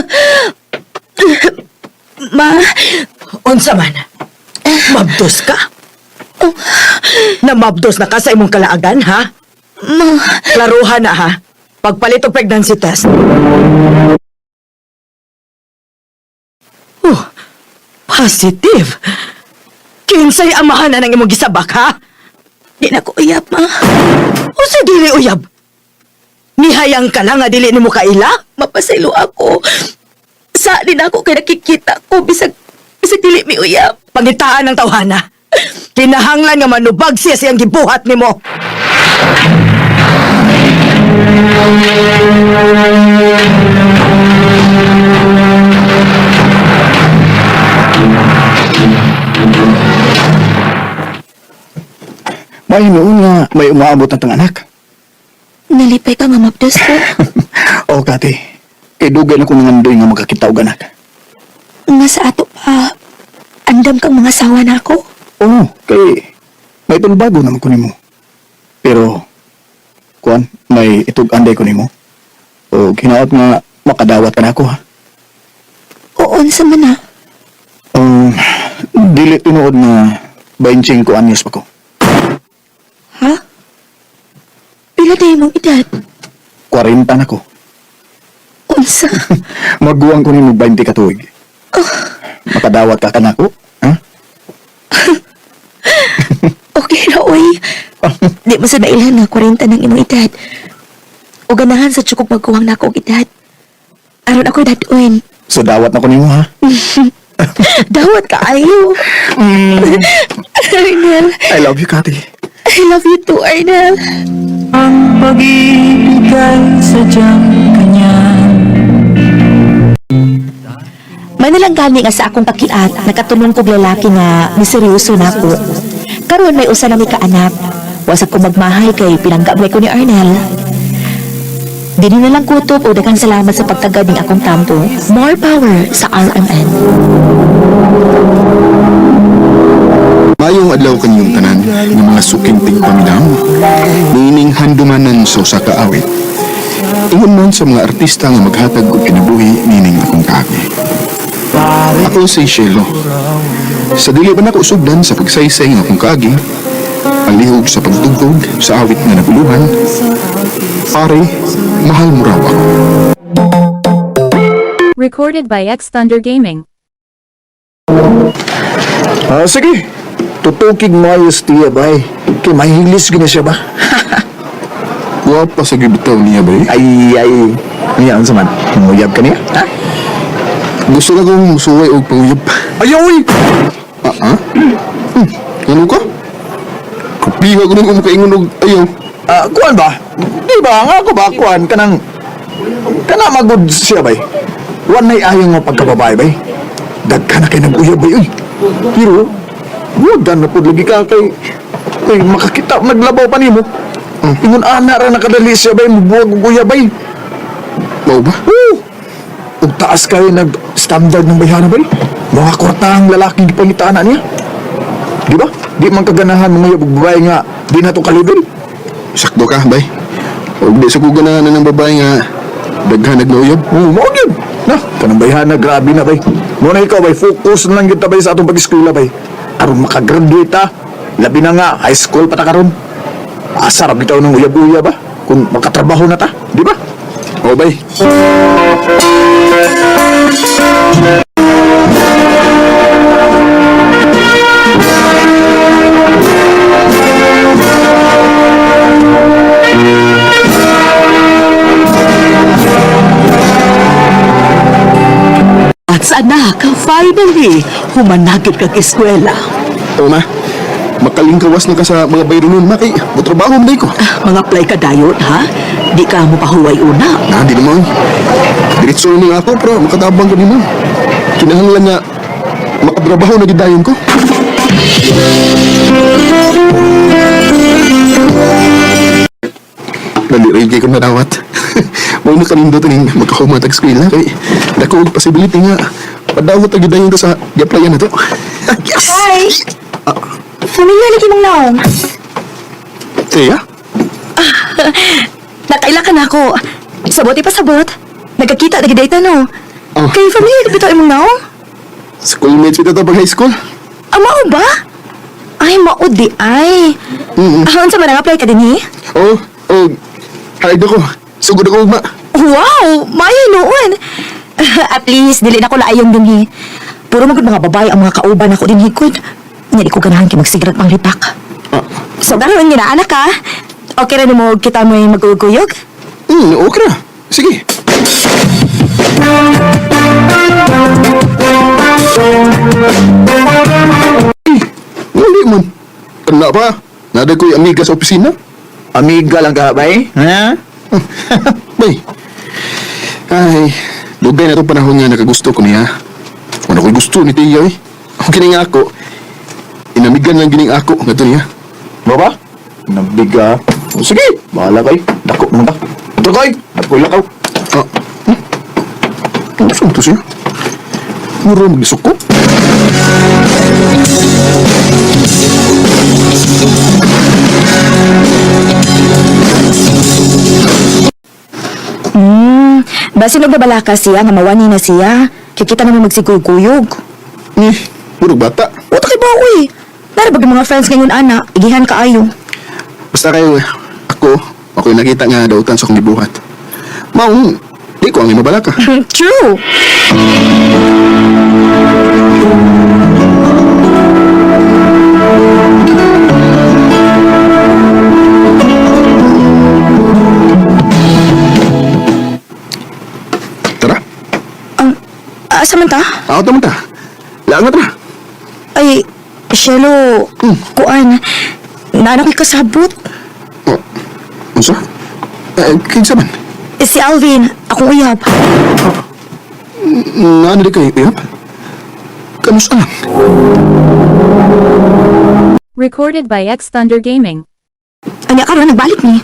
Ma, unsa man? Mabdos ka? Namabdos na ka sa imong kalaagan, ha? ma, Klaruhan na, ha? Pagpalit og pregnancy test. Oh, positive. Kinsay amahan na ng imong gisabak, ha? di na ko uyab, ma. Unsa dili uyab? Nihayang ka lang nga dili nimo kaila? Mapasaylo ako. Sa di na ako kay nakikita ko bisag bisag dili mi uyab. Pangitaan ng tawhana. Kinahanglan nga manubag siya siyang gibuhat nimo. May noon nga may umaabot na tang anak. Nalipay ka nga mapdos ko. Oh, Kati. Kay dugay na ko nangandoy nga magkakita og anak. Nga sa ato pa, andam kang mga sawa na ako. Oo, kay may tulbago naman ko nimo. Pero, kuan, may itug-anday ko nimo. O hinaot nga makadawat ka na ako ha. Oo, unsa man na. Dili tinuod nga 25 anyos pa ko. Ha? Pila day mong edad? 40 na ko. Unsa? Maguwang ko nimo 20 ka tuig. Makadawat ka kanako? Ha? Okay ra oy. Di mo sa mailhan nga 40 ng imong edad. O ganahan sa tsukog magkuwang nako og edad. Aron ako dadun. So dawat na ko nimo ha? Dawat ka ayo. Arnel, I love you, Kati. I love you too, Arnel. Ang pag-ibig ay sadyang kanya. May nalang gani nga sa akong kakiat, nakatulong kog lalaki nga miseryoso nako. Karon may usa na mi kaanak. Wa sa ko magmahay kay pinanggabay ko ni Arnel. Dini na lang kutob o daghang salamat sa pagtagad ning akong tampo. More power sa RMN. Mayong adlaw kanyong tanan ng mga suking tigpaminaw, niining handumanan sa usa ka awit. Ingon man sa mga artista nga maghatag og kinabuhi nining akong kaagi. Ako si Shelo. Sa dili ba nako sugdan sa pagsaysay ng akong kaagi, palihog sa pagtugtog sa awit nga naguluhan, pare, mahal mo raw ako. Recorded by X Thunder Gaming. Ah, sige. Tutukig maayos tiya, bay. Kay mahilis gina siya ba? Guwapa sa gibitaw niya ba? Ay, ay. Niya, unsa man? Muyab ka niya? Ha? Gusto na kong musuway og panguyab. Ay, uy! Ah, ah? Ano ka? Kapiha ko nung kumakaingon og ayaw. Ah, kuan ba? Di ba? Nga ako ba? Kuan, kanang... Kana magod siya, bay. Wan na'y ayaw nga pagkababae, bay. Dagka na kay nag-uyab, bay, uy. Pero, wag na po lagi ka kay... Kay makakita, naglabaw pa nimo. Ingon ana ra nakadali siya, bay. Mubuwag og uyab, bay. Mao ba? Oo! Ug taas kayo nag-standard ng bayhana, bay. Mga kwartahang lalaking gipangitaan na niya. Di ba? Di man kaganahan mga uyab og babae nga di na to kalibel. Sakto ka, bay. Og di sa ko ganahan ng babae nga daghan nagnauyab. Oo, mao gyud. Na, kanang bayhana grabe na bay. Mo na ikaw bay, focus na lang gyud ta bay sa atong pag-eskwela bay. Aron makagraduate ta. Labi na nga high school pa ta karon. Asa ra bitaw ng uyab-uyab ba? Kung makatrabaho na ta, di ba? O bay. At sa anak, finally, humanagit kag eskwela. O ma. Makalingkawas na ka sa mga bayro nun, ma. Kay, mutrabaho man day ko. Mga apply ka dayon, ha? Di ka mo pahuway una. Na, di naman. Diretso na nga ako, pero makatabang ko nimo. Kinahanglan nga makatrabaho na gidayon ko. Dali rin kay ko nadawat. Mao na kanindot ning magkahuman tag eskwela kay dako og possibility nga padawat ang gidayon ta sa gi-applyan na to. Yes. Hi! Familiar lagi mong naong. Teya? Nakaila ka na ako. Sabot ipasabot. Nagkakita, nagdate no. Oh. Kay familiar ka bitaw imong naong? Schoolmates bitaw ta pag high school. Ah, mao ba? Ay, mao di ay. Mm. Ah, unsa man ang apply ka din eh? Oh, oh. Hired ako. Sugod ako ugma. Wow! Maayo noon! At least, dili na ko laayong dinhi. Puro magud mga babae ang mga kauban ako dinhi gud. Nya di ko ganahan kay magsigarat pang lipak. Ah, So karon nga anak ka. Okay ra nimo kita mo'y magkuyog? Okay ra. Sige. Hindi man. Kana pa. Nada ko'y amiga sa opisina. Amiga lang ka, bay. Ha? Bay. Ay, dugay na itong panahon nga nakagusto ko niya. Wala ko'y gusto ni Tia eh. Ang kining ako, inamigan lang gining ako nga to niya. Ba ba? Nabiga. O, sige, bahala kay. Dako naman ta. Ito kay. Dako ilakaw. Ah, Ano saan to siya? Muro magdisuko? Basin og babala ka siya nga mawani na siya. Kay kita naman magsiguyog-guyog. Eh, murag bata. Uta kay ba oy. Pero pag mga friends ngayon, ana, igihan kaayo. Basta kayo, ako yung nakita nga dautan sa akong gibuhat. Maong, di ko ang imabala ka. True. Tara, Asa man ta? ako taman ta. Laang na tara. Ay, Shelo, kuan, naana ko'y kasabot. Oh, unsa? Eh, kinsa man? Eh, si Alvin, akong uyab. Naano di kayo, uyab? Kamusta lang? Recorded by X Thunder Gaming. Anya karon nagbalik ni.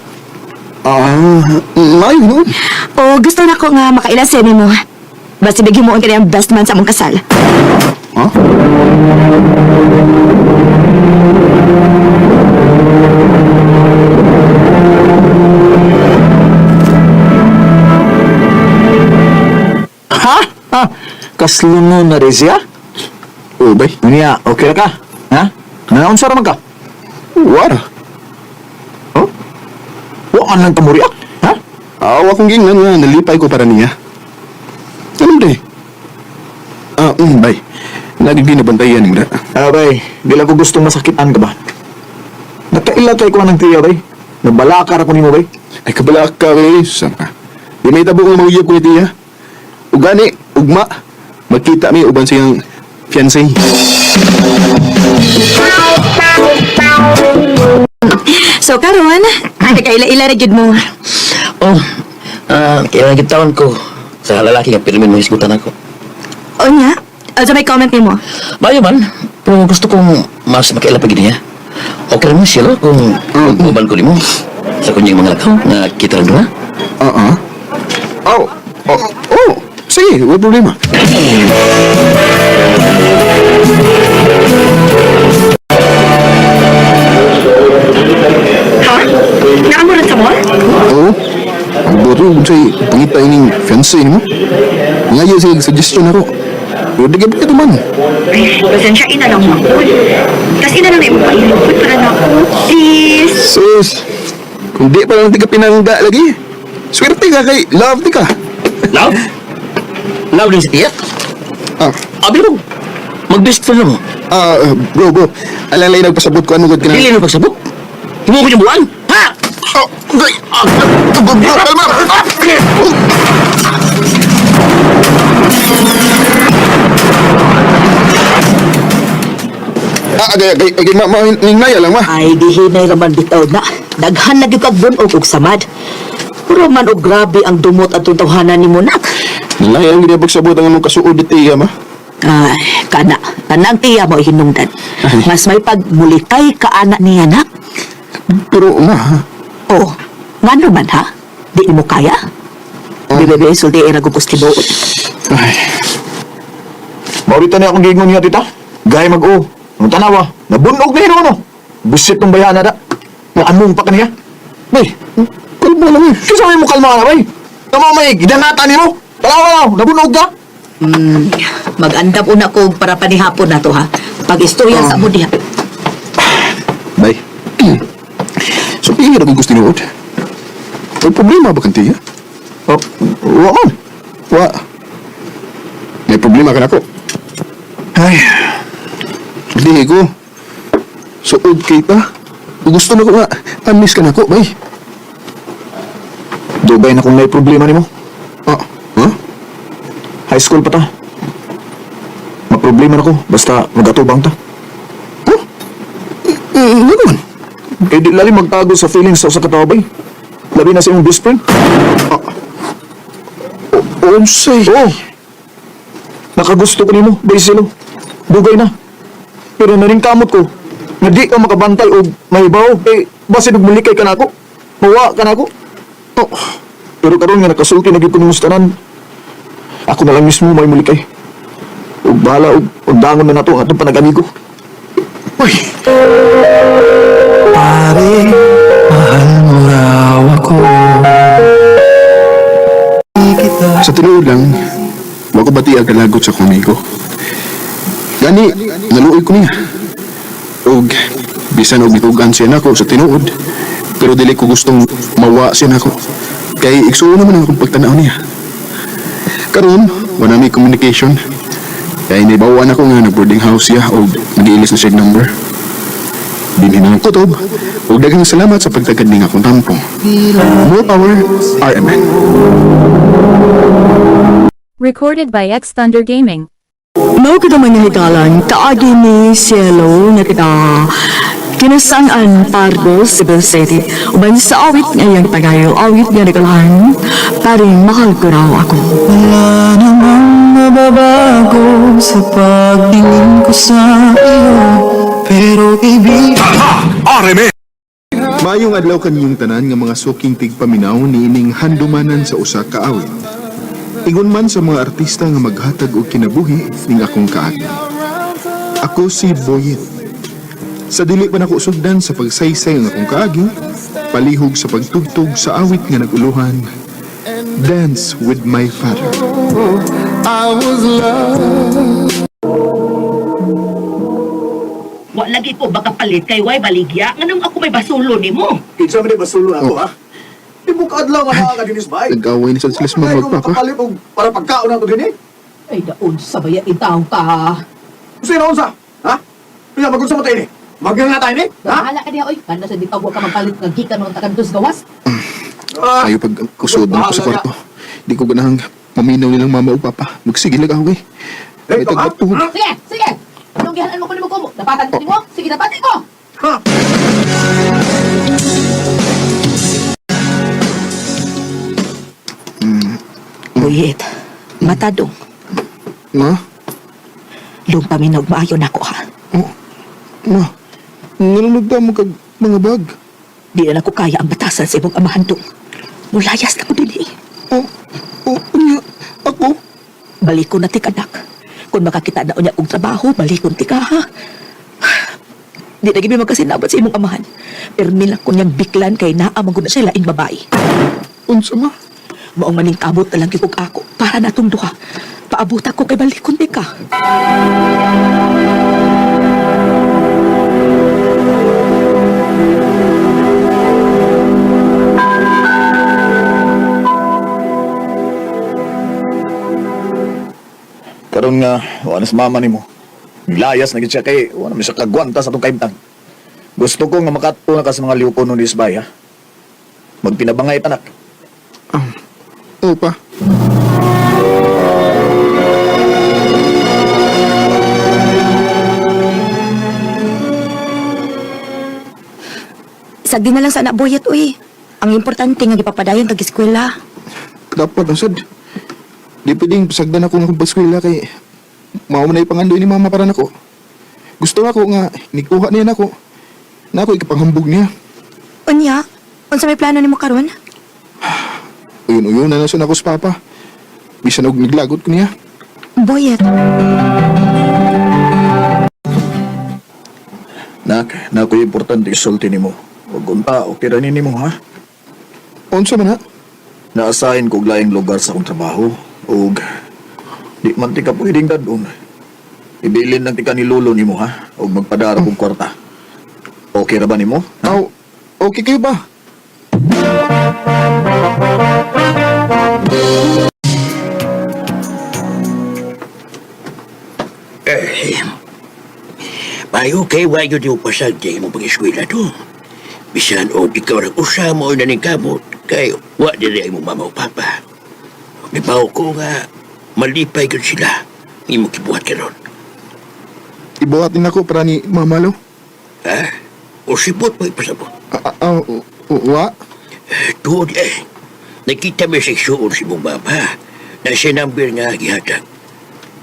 Ah, maayo noon. O gusto na ko nga makaila sa mo. Basta bigyan mo ang kaniyang best man sa among kasal. Ha? Ha? Ha? Kaslungon na rin siya? Oh, bay. Niya, okay ra ka? Ha? Nanaunsa ra man ka? Wara. Oh? Wa man lang ka muriak? Ha? Aw, akong gingnan nga, nalipay ko para niya. Ano ba Ah, bay. Lagi ginabantayan ni Mra. Ah, bay, di lang ko gustong masakitan ka ba? Nakaila kay ko ng tiya, bay. Nabalakar ako nimo, bay. Ay, kabala ka, bay. Saan ka? Di may tabo kong mauyab ko ni tiya. Ugani, ugma. Magkita mi uban siyang fiancé. So karon, nakaila-ila ra gyud mo. Oh, kailangan taon ko sa lalaki nga pirmin mo hisgutan ako. Unya, sa may comment nimo. Bayo man, pero gusto kong mas makaila pa gid niya. Okay ra mo siya kung uban ko nimo sa kunyang mga lakaw nga kita lang duha. Ah, ah. Oh, oh, oh. Sige, wala problema. Ha? Naamurot sa mall? Oo. Ang buto, kung sa'y pangita ining fiancé nimo. Ngayon sige, suggestion ako. Pero di ka pa man. Ay, pasensya ina lang ako. Tas ina lang na imong pailupot para na ako. Please. Sus, kung di pa lang di ka pinangga lagi. Swerte ka kay love di ka. Love? Love din si Tia? Ah, Abi mo, mag-best friend na mo. ah, bro, bro. Alalay nagpasabot ko ano gud ka na. Dili na pagsabot. Himo ko yung buwan. Ha? Oh, gay. Ah, bro, bro, kalma. Ah, oh. Ah, agay, agay, agay, ma, ma, ningnaya lang, ma. Ay, gihinay raman bitaw na. Daghan na gyud kag bunog og samad. Puro man og grabe ang dumot atong tawhanan nimo nak. Nalaya ang ginapagsabot ang among kasuod ni Tia, ma. Ay, kana, kanang tiya mo hinungdan. Mas may pagmulikay ka ana niya nak. Pero, ma, ha? Oh, ngano man ha? Di mo kaya? Bebe, bebe, sulti era gugos tibuod. Ay, Maurita niya akong giingon niya, tita. Gaya mag-o. Ang tanawa, nabunog na hinuno. Busit ng bayana da. Naanong pa kaniya. bay, kalma lang eh. Kasi mo kalma na, bay. Tama may gidangatan nimo. Tanawa lang, nabunog ka. Mag-andam una ko para panihapon na to ha. Pag-istorya sa mo diha. Bay. So, pihira kung gusto tinuod. May problema ba kang tiya? Oh, wa man. Wa. May problema ka na ko. Ay, Di ko. Suod kay ta. Gusto na ko nga. Amis ka na ko, bay. dugay na kung may problema nimo. Ah, huh? High school pa ta. Maproblema na ko, basta magatubang ta. Huh? Ano man? Kay di lalim magtago sa feelings sa usa ka tawo, bay. Labi na sa imong best friend. Ah. Unsay. Oo. Nakagusto ko nimo, bay silo. Dugay na. Pero naringkamot ko, nga di ka makabantay og mahibaw, kay basin og mulikay ka nako. Mawa ka nako. Oh, Pero karon nga nakasulti na gyud ko nimo sa tanan. Ako na lang mismo may mulikay. Ug bahala og undangon na nato ang atong panag-amigo. uy. Pare, mahal mo raw ako. Kita Sa tinuod lang, wa ko bati ang kalagot sa akong amigo. Gani, naluoy ko niya. Og bisan og nitugan siya nako sa tinuod, pero dili ko gustong mawa siya nako. Kay igsuon naman ang akong pagtanaw niya. Karon, wala may communication. Kay naibawan ako nga nag-boarding house siya og nag-iilis na siya og number. Dinhi na ang kutob ug daghang salamat sa pagtagad ning akong tampong. More power, RMN. Recorded by X Thunder Gaming. Mao kita man nga higalan, kaagi ni Cielo nga kita kinasangan Pardo, Cebu City. Uban sa awit nga iyang pagayo, awit nga nagalahan, paring mahal ko raw ako. Wala namang mababago sa pagtingin ko sa iyo. Pero ibig Maayong adlaw kaninyong tanan nga mga suking tigpaminaw niining handumanan sa usa ka awit. Ingon man sa mga artista nga maghatag og kinabuhi ning akong kaagi. Ako si Boyet. Sa dili pa nako sugdan sa pagsaysay ang akong kaagi, palihog sa pagtugtog sa awit nga naguluhan, Dance with my father. I was loved. Wa lagi ko baka palit kay way baligya nganong ako may basulo nimo. Kinsa man di basulo ako ha? Di mo kaadlaw nga naa ka dinis bay. Nag-away ni sad sila sa mga magpapa. Makapalit og para pagkaon nato dinhi. Ay, daon sa baya itaw ka. Sino unsa? Ha? Kaya magunsa mo tayo ni? Magyang nga tayo ni? Ha? Bahala ka diha, oy. Kanda sa di pa ka magpalit nga gikan mga takantos gawas. Ah, Ayaw pag kusod na ako sa kwarto. Di ko ganahang maminaw nilang mama o papa. Magsige lang away. May Ito, ha? tagbatog. Sige, sige. Anong gihanan mo ko nimo kumo? Dapatan ko nimo? Sige, dapatan ko. Ha? Buyit, matadong, Ma? lung paminaw maayo nako ha. Oh, ma. Nganong nagdamo kag mga bag? Di na nako kaya ang batasan sa imong amahan dong. Mulayas na ko dinhi. Oh, oh, unya. Ako? Balikon na ti kanak. Kung makakita na unya og trabaho, balikon ti ka ha. Di na gibi magkasinabot sa imong amahan. Permi lang ko niyang biklan kay naa man gud na siya laing babae. Unsa ma? Maong maning kamot na lang gyud og ako para natong duha. Paabot ako kay balikon ti ka. Karon nga wala sa mama nimo. Nilayas na gid siya kay wala man siya kagwanta sa atong kaimtang. Gusto ko nga makadto na ka sa mga liwko nun bay ha. Magtinabangay tanak. Oo pa. Sagdi na lang sa anak Boyet, uy. Ang importante nga gipapadayon kag eskwela. Dapat ang sad. Di pwedeng sagdan ako nga akong paskwela kay mao man na ipangandoy ni mama para nako. Gusto ako nga nikuha niya nako. Na ako ikapanghambog niya. Unya, unsa may plano nimo karon? Uyon-uyon na nasun ako sa papa. Bisan og naglagot ko niya. Boyet, Nak, na ako'y importante isulti nimo. Ug unta, okay ra ni nimo ha. Unsa man ha? Naasahin ko og laing lugar sa akong trabaho ug di man ti ka pwedeng dadon. Ibilin lang ti ka ni lolo nimo ha ug magpadara kog kwarta. Okay ra ba nimo? Aw, okay kayo ba? Payo kay wayo di upasag di mo pag-eskwela to. Bisan og ikaw ra usa mo na ning kamot kay wa diri ay mo mama o papa. Mibaw ko nga malipay gyud sila imo gibuhat karon. Ibuhat din ako para ni mama lo. Ha? O sipot mo ipasabot. Ah, wa? Tuod eh. Nakita mi sa igsuon si mong mama na siya number nga gihatag.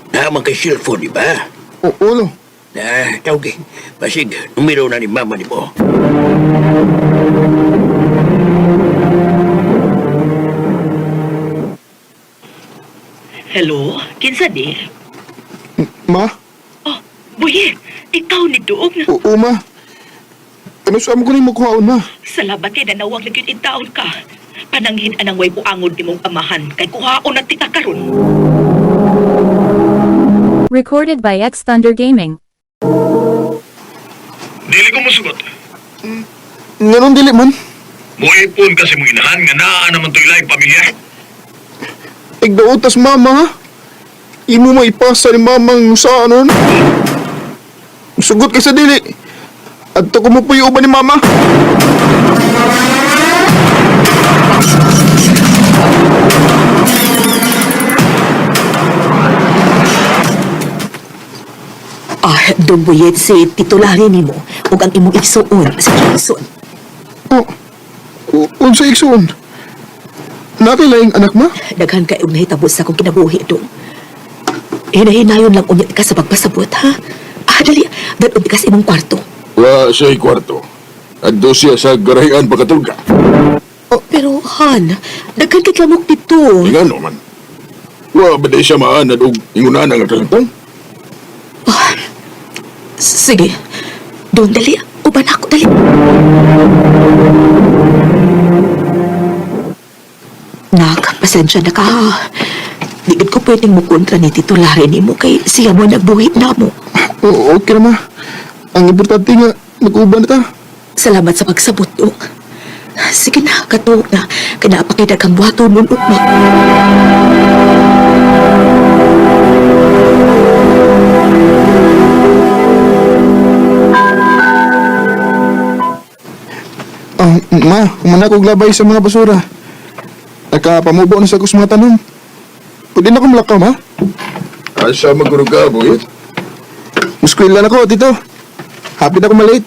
Naman kay cellphone, di ba? O, ulo. Na, tawag eh. Basig, numero na ni mama ni mo. Hello, kinsa di? Ma? Oh, Buyet, ikaw ni Doong. Oo, ma. Ano sa amo ko ni makuhaon, ma? Salamat kay nanawag na gyud intaon ka. Pananghin anang way buangod nimong amahan kay kuhaon na tika karon. Recorded by X Thunder Gaming. Dili ko musugot. Nganong dili man? Muipon kasi mong inahan nga naa naman to'y laing pamilya. Igdaotas mama ha? Imo maipasa ni mamang sa anon. Sugot kay sa dili. Adto ko mo puyo ba ni mama? Ah, Dong Buyet, si Tito Larry nimo ug ang imong igsuon si Jason. Oh, unsa igsuon? Nakilaing anak ma? Daghan kay og nahitabo sa akong kinabuhi dong. Hinahinayon lang unya ka sa pagpasabot, ha? Ah, dali, dadun ka sa imong kwarto. Wa siya'y kwarto. Adto siya sa garahian pagkatulga. Pero, Han, daghan kay klamok dito. Ingano man. Wa ba di siya maanad og ingunan nga kalantang? Sige. Doon, dali. Uban ako, dali. Nak, pasensya na ka. ha. Di gid ko pwedeng mukontra ni Tito Larry nimo kay siya mo nagbuhit na mo. Oo, okay na ma. Ang importante nga, mag-uban na ta. Salamat sa pagsabot, Dong. Sige na, katuog na. Kaya kang buhaton nun, ugma. Ah, ma, humana kog labay sa mga basura. Nakapamubo na sa kos mga tanom. Pwede na akong malakaw, ma. Asa maguro ka, Buyet? Muskwela na ko, tito. Happy na ako malate.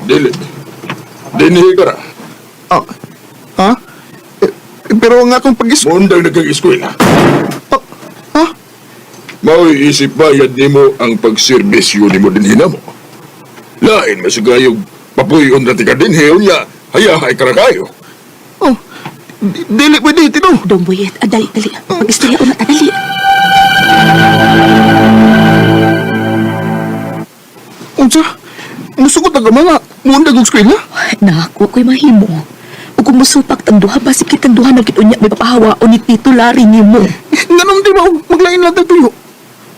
Dili. Dinhi ka ra. Ah, ha? Eh, eh, pero ang akong pag-is... Mundang nagkang eskwela. Ah, ha? Mao'y isip bayad nimo ang pagserbisyo nimo dinhi namo. Lain masugayog papuyon ra ti ka dinhi unya hayahay ka ra kayo. Oh, dili pwede, tito. Dong Buyet, ah, dali, dali. Pag-istorya una, ah, dali. Unsa? Musugot na ka mga. Mundang og eskwela. Nak, wa ko'y mahimo. Ug kung musupak tang duha, basig kitang duha na gid unya may papahawa o ni Tito Larry nimo. Nganong di ba og maglain lang tag tuyo?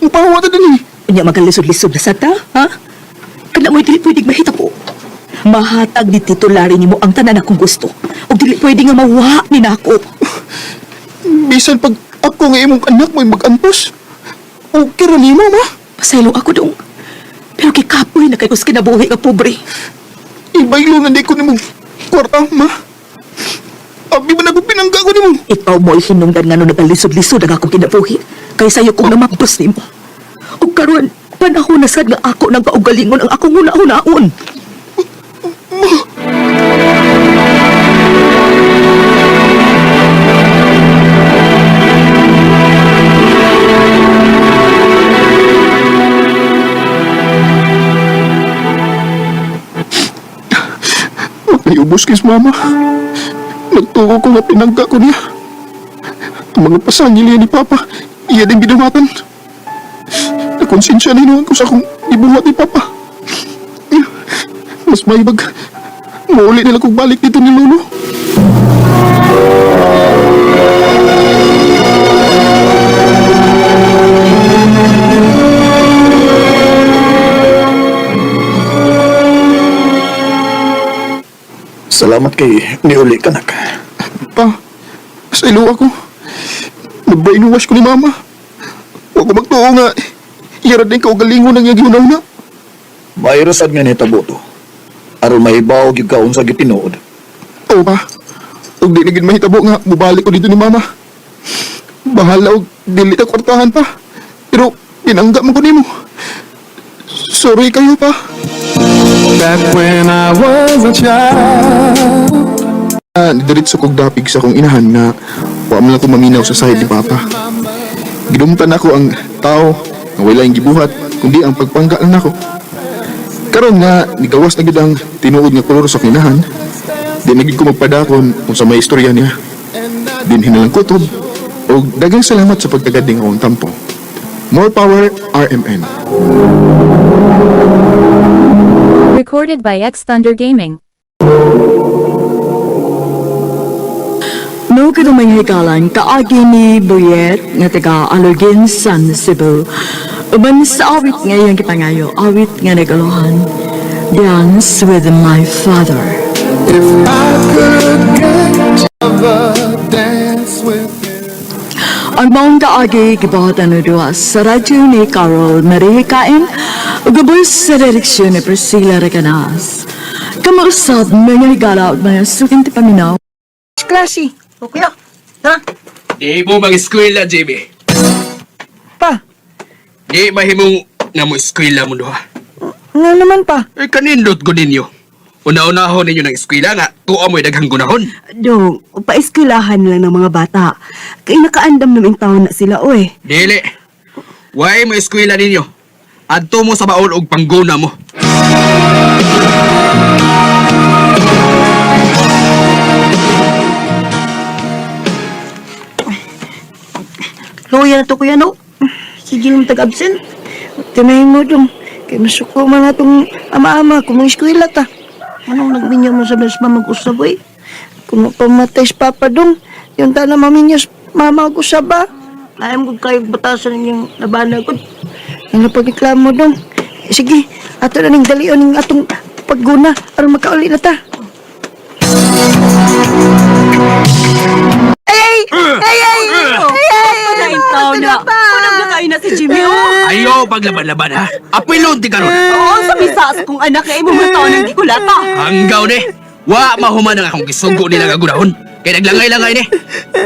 Mupahawa ta dinhi. Unya magalisod-lisod na sa ta, ha? Kana mo'y dili pwedeng mahitabo. Mahatag ni Tito Larry nimo ang tanan akong gusto. Ug dili pwede nga mawa ni nako. Bisan pag ako nga imong anak mo'y mag-antos. Okay ra nimo, ma. Pasaylo ako dong. Pero kikapoy na kay kus kinabuhi nga pobre. Ibaylo na di ko nimo kwarta, ma. Abi ba na ko pinangga ko nimo? Ikaw mo'y hinungdan nga no nagalisod-lisod ang akong kinabuhi. Kay sayo kong namagdos nimo. Ug karon panahon na sad nga ako nang kaugalingon ang akong huna-hunaon. Naiubos kis mama. Nagtuo ko nga pinangga ko niya. Ang mga pasangil niya ni Papa, iya din giduhatan. Nakonsensya na hinuon ko sa akong ibuhat ni Papa. Mas maibag, mauli nila kong balik dito ni Lolo. Salamat kay niuli ka, nak. Pa, sa ilo ako. Nabrainwash ko ni Mama. Huwag ko magtuo nga, iya ra din kaugalingon ang iyang gihunaw na. Mayro sad nga nahitabo to. Aron mahibaw gyud ka unsa gyud tinuod. Oo pa. Ug di na gid mahitabo nga mubalik ko dito ni Mama. Bahala og dili ta kwartahan pa. Pero pinangga man ko nimo. Sorry kayo pa. Back when I was a child. Ah, diretso kog dapig sa akong inahan nga wa man lang ko maminaw sa side ni Papa. Gidumtan ako ang tao nga wala yung gibuhat kundi ang pagpangga lang nako. Karon nga nigawas na gid ang tinuod nga kolor sa akong inahan. Di na gid ko magpadakon kung sa may istorya niya. Dinhi na lang kutob og daghang salamat sa pagtagad ning akong tampo. More power RMN. Recorded by X Thunder Gaming. No kadumay hikalan kaagi ni Buyet nga taga Alugin San Cebu. Uban sa awit nga iyang gipangayo, awit nga nagalohan. Dance with my father. If I could get to dance with you. Ang maong kaagi gibuhatan o duha sa radyo ni Carol Marie Kain ug gabos sa direksyon ni Priscilla Recanas. Kamausap mga higala ug mga suking tipaminaw. Klase. O kuya, tara. Di mo mag-eskwela, JB. Pa, Di mahimong nga mo eskwela mo duha. nga naman pa. Eh, kanindot ko ninyo. Una-unahon ninyo ng eskwela nga, tuwa mo'y daghang gunahon. Dong, paeskwelahan lang ng mga bata. Kay nakaandam naman taon na sila, oy. Dili. Way mo eskwela ninyo. Adto mo sa baon og pangguna mo. Luya na to kuya, no? Sige lang tag-absent. Tinayin mo dong. Kay masuko man atong ama-ama kung mga eskwela ta. Anong nagminyo mo sa bes mag-usab, oy? Kung mapamatay si Papa dong, yung ta na maminyo sa mama mag-usab ba? Ayaw ko kayo batasan ninyong nabana ko. Ang pagreklamo dong. Sige, ato na ning dalion ning atong pagguna aron makauli na ta. Ay! Ay! Ay! Ay! Ay! Taon na. Unang nakain na si Jimmy, oh. Ayo, paglaban-laban ha. Apilon ti karon. Oo, sa misas kong anak na imong taon ng gikulata. Hanggaw ni. Wa mahuman ang akong gisugo nila nga gunahon. Kay naglangay-langay ni.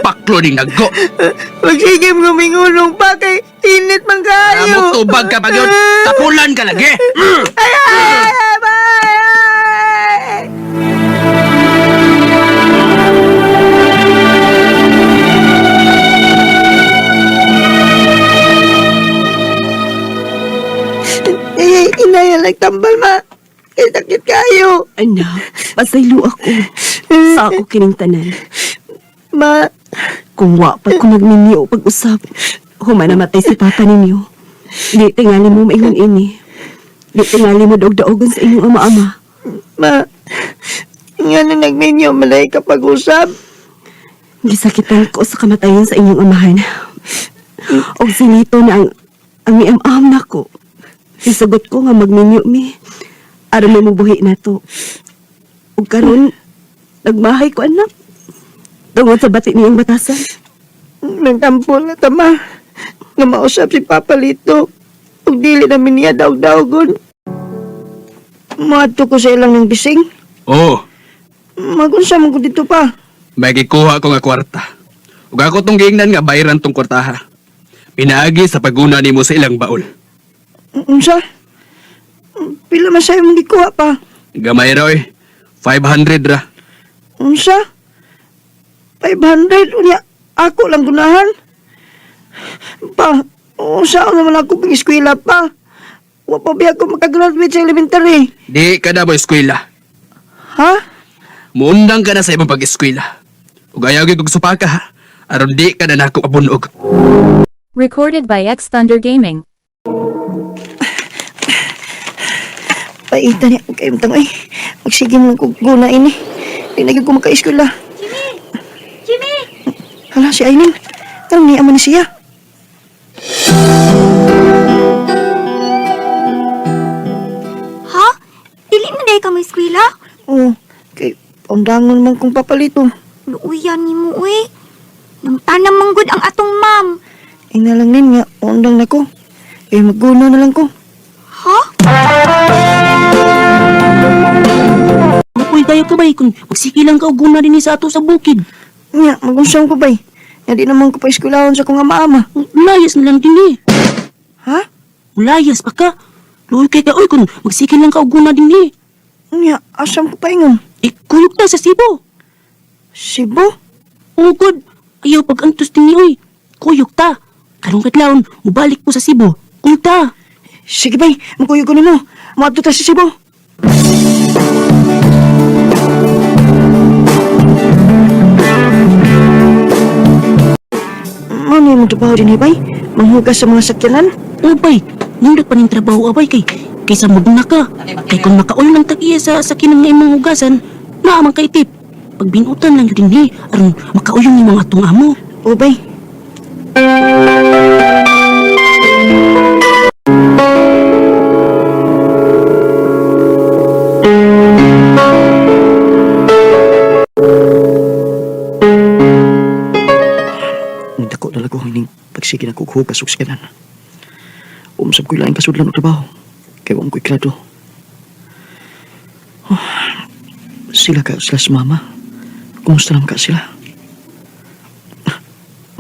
Paklo ning naggo. Magsige mo mingunong pa kay init man kayo. Amot tubag ka pa gyud. Tapulan ka lagi. Ay, ay, ay, bye! Ay, ay, inay, nagtambal ma. Kay sakit kayo. Anak, pasaylo ako. Sa ako kining tanan. Ma, Kung wa pa ko nagminyo pag-usap, human namatay si papa ninyo. Di tingali mo maingon ini. Di tingali mo daog-daogon sa inyong ama-ama. ma, nga na nagminyo, malay ka pag-usap. Gisakitan ko sa kamatayon sa inyong amahan. Og sinito na ang miam-am nako. Isagot ko nga magminyo mi. Aron may mabuhi na to. Ug karon nagmahay ko anak. Tungod sa bati niyang batasan. Nagtampo na tama. Nga mausap si Papa Lito. Ug dili namin niya daog-daogon. Moadto ko sa ilang ng bising. Oh, Magunsa man ko dito pa. may gikuha ko nga kwarta. Ug ako tong giingnan nga bayran tong kwartaha. Pinaagi sa paguna nimo sa ilang baol. Unsa? Pila man sa'yo mong gikuha pa? Gamay ra oy. 500 ra. Unsa? 500? Unya, ako lang gunahan. Pa, unsa naman ako pang eskwela pa? Wa pa biya ako makagraduate sa elementary. Di ka na mo eskwela. Ha? Muundang ka na sa imong pag-eskwela. Ug ayaw gyud kog supaka ha. Aron di ka na nako abunog. Recorded by X Thunder Gaming. Paita niya ako kayong tangoy. Magsige mo lang kong guna ini. Di na gyud ko maka-eskwela. Jimmy! Jimmy! Hala, si Aileen. Anong niya man ni siya? Ha? Dili man day ka mo eskwela? Oo, kay paundangon man kong papalito. Luuyan ni mo, uy. Nang tanam manggod ang atong ma'am. Ina lang nin nga, undang na ko. Kay magguna na lang ko. Ha? Uy, tayo ka bay, kung magsiki lang ka og guna dinhi sa ato sa bukid. Nya, magunsang ko bay. Nya di naman ko pa eskwelahon sa kong ama-ama. Layas na lang dinhi. Ha? Layas pa ka. Luoy kay ka oy kung magsiki lang ka og guna dinhi. Nya, asam ko paingon? Ikuyog ta sa Cebu. Cebu? Ugod, ayaw pag antos dinhi oy. Kuyog ta. Karong kadlawon, mubalik ko sa Cebu. Kuyog ta. Sige bay, magkuyog ko nimo. Moadto ta sa Cebu. Mano yung trabaho din bay? Manghugas sa mga sakyanan? O bay, nindot pa ning trabaho abay kay kaysa mugna ka. Kay kung makaul ng tag-iya sa sakinan nga imong hugasan, naa man kay tip. Pagbinutan lang yun dinhi aron makauyong imong atong amo. O bay. Pagsige na kog hugas og sakyanan. Umsab ko'y laing kasudlan og trabaho. Kay wa ko'y grado. Oh, sila ka sila sa mama. Kumusta lang ka sila?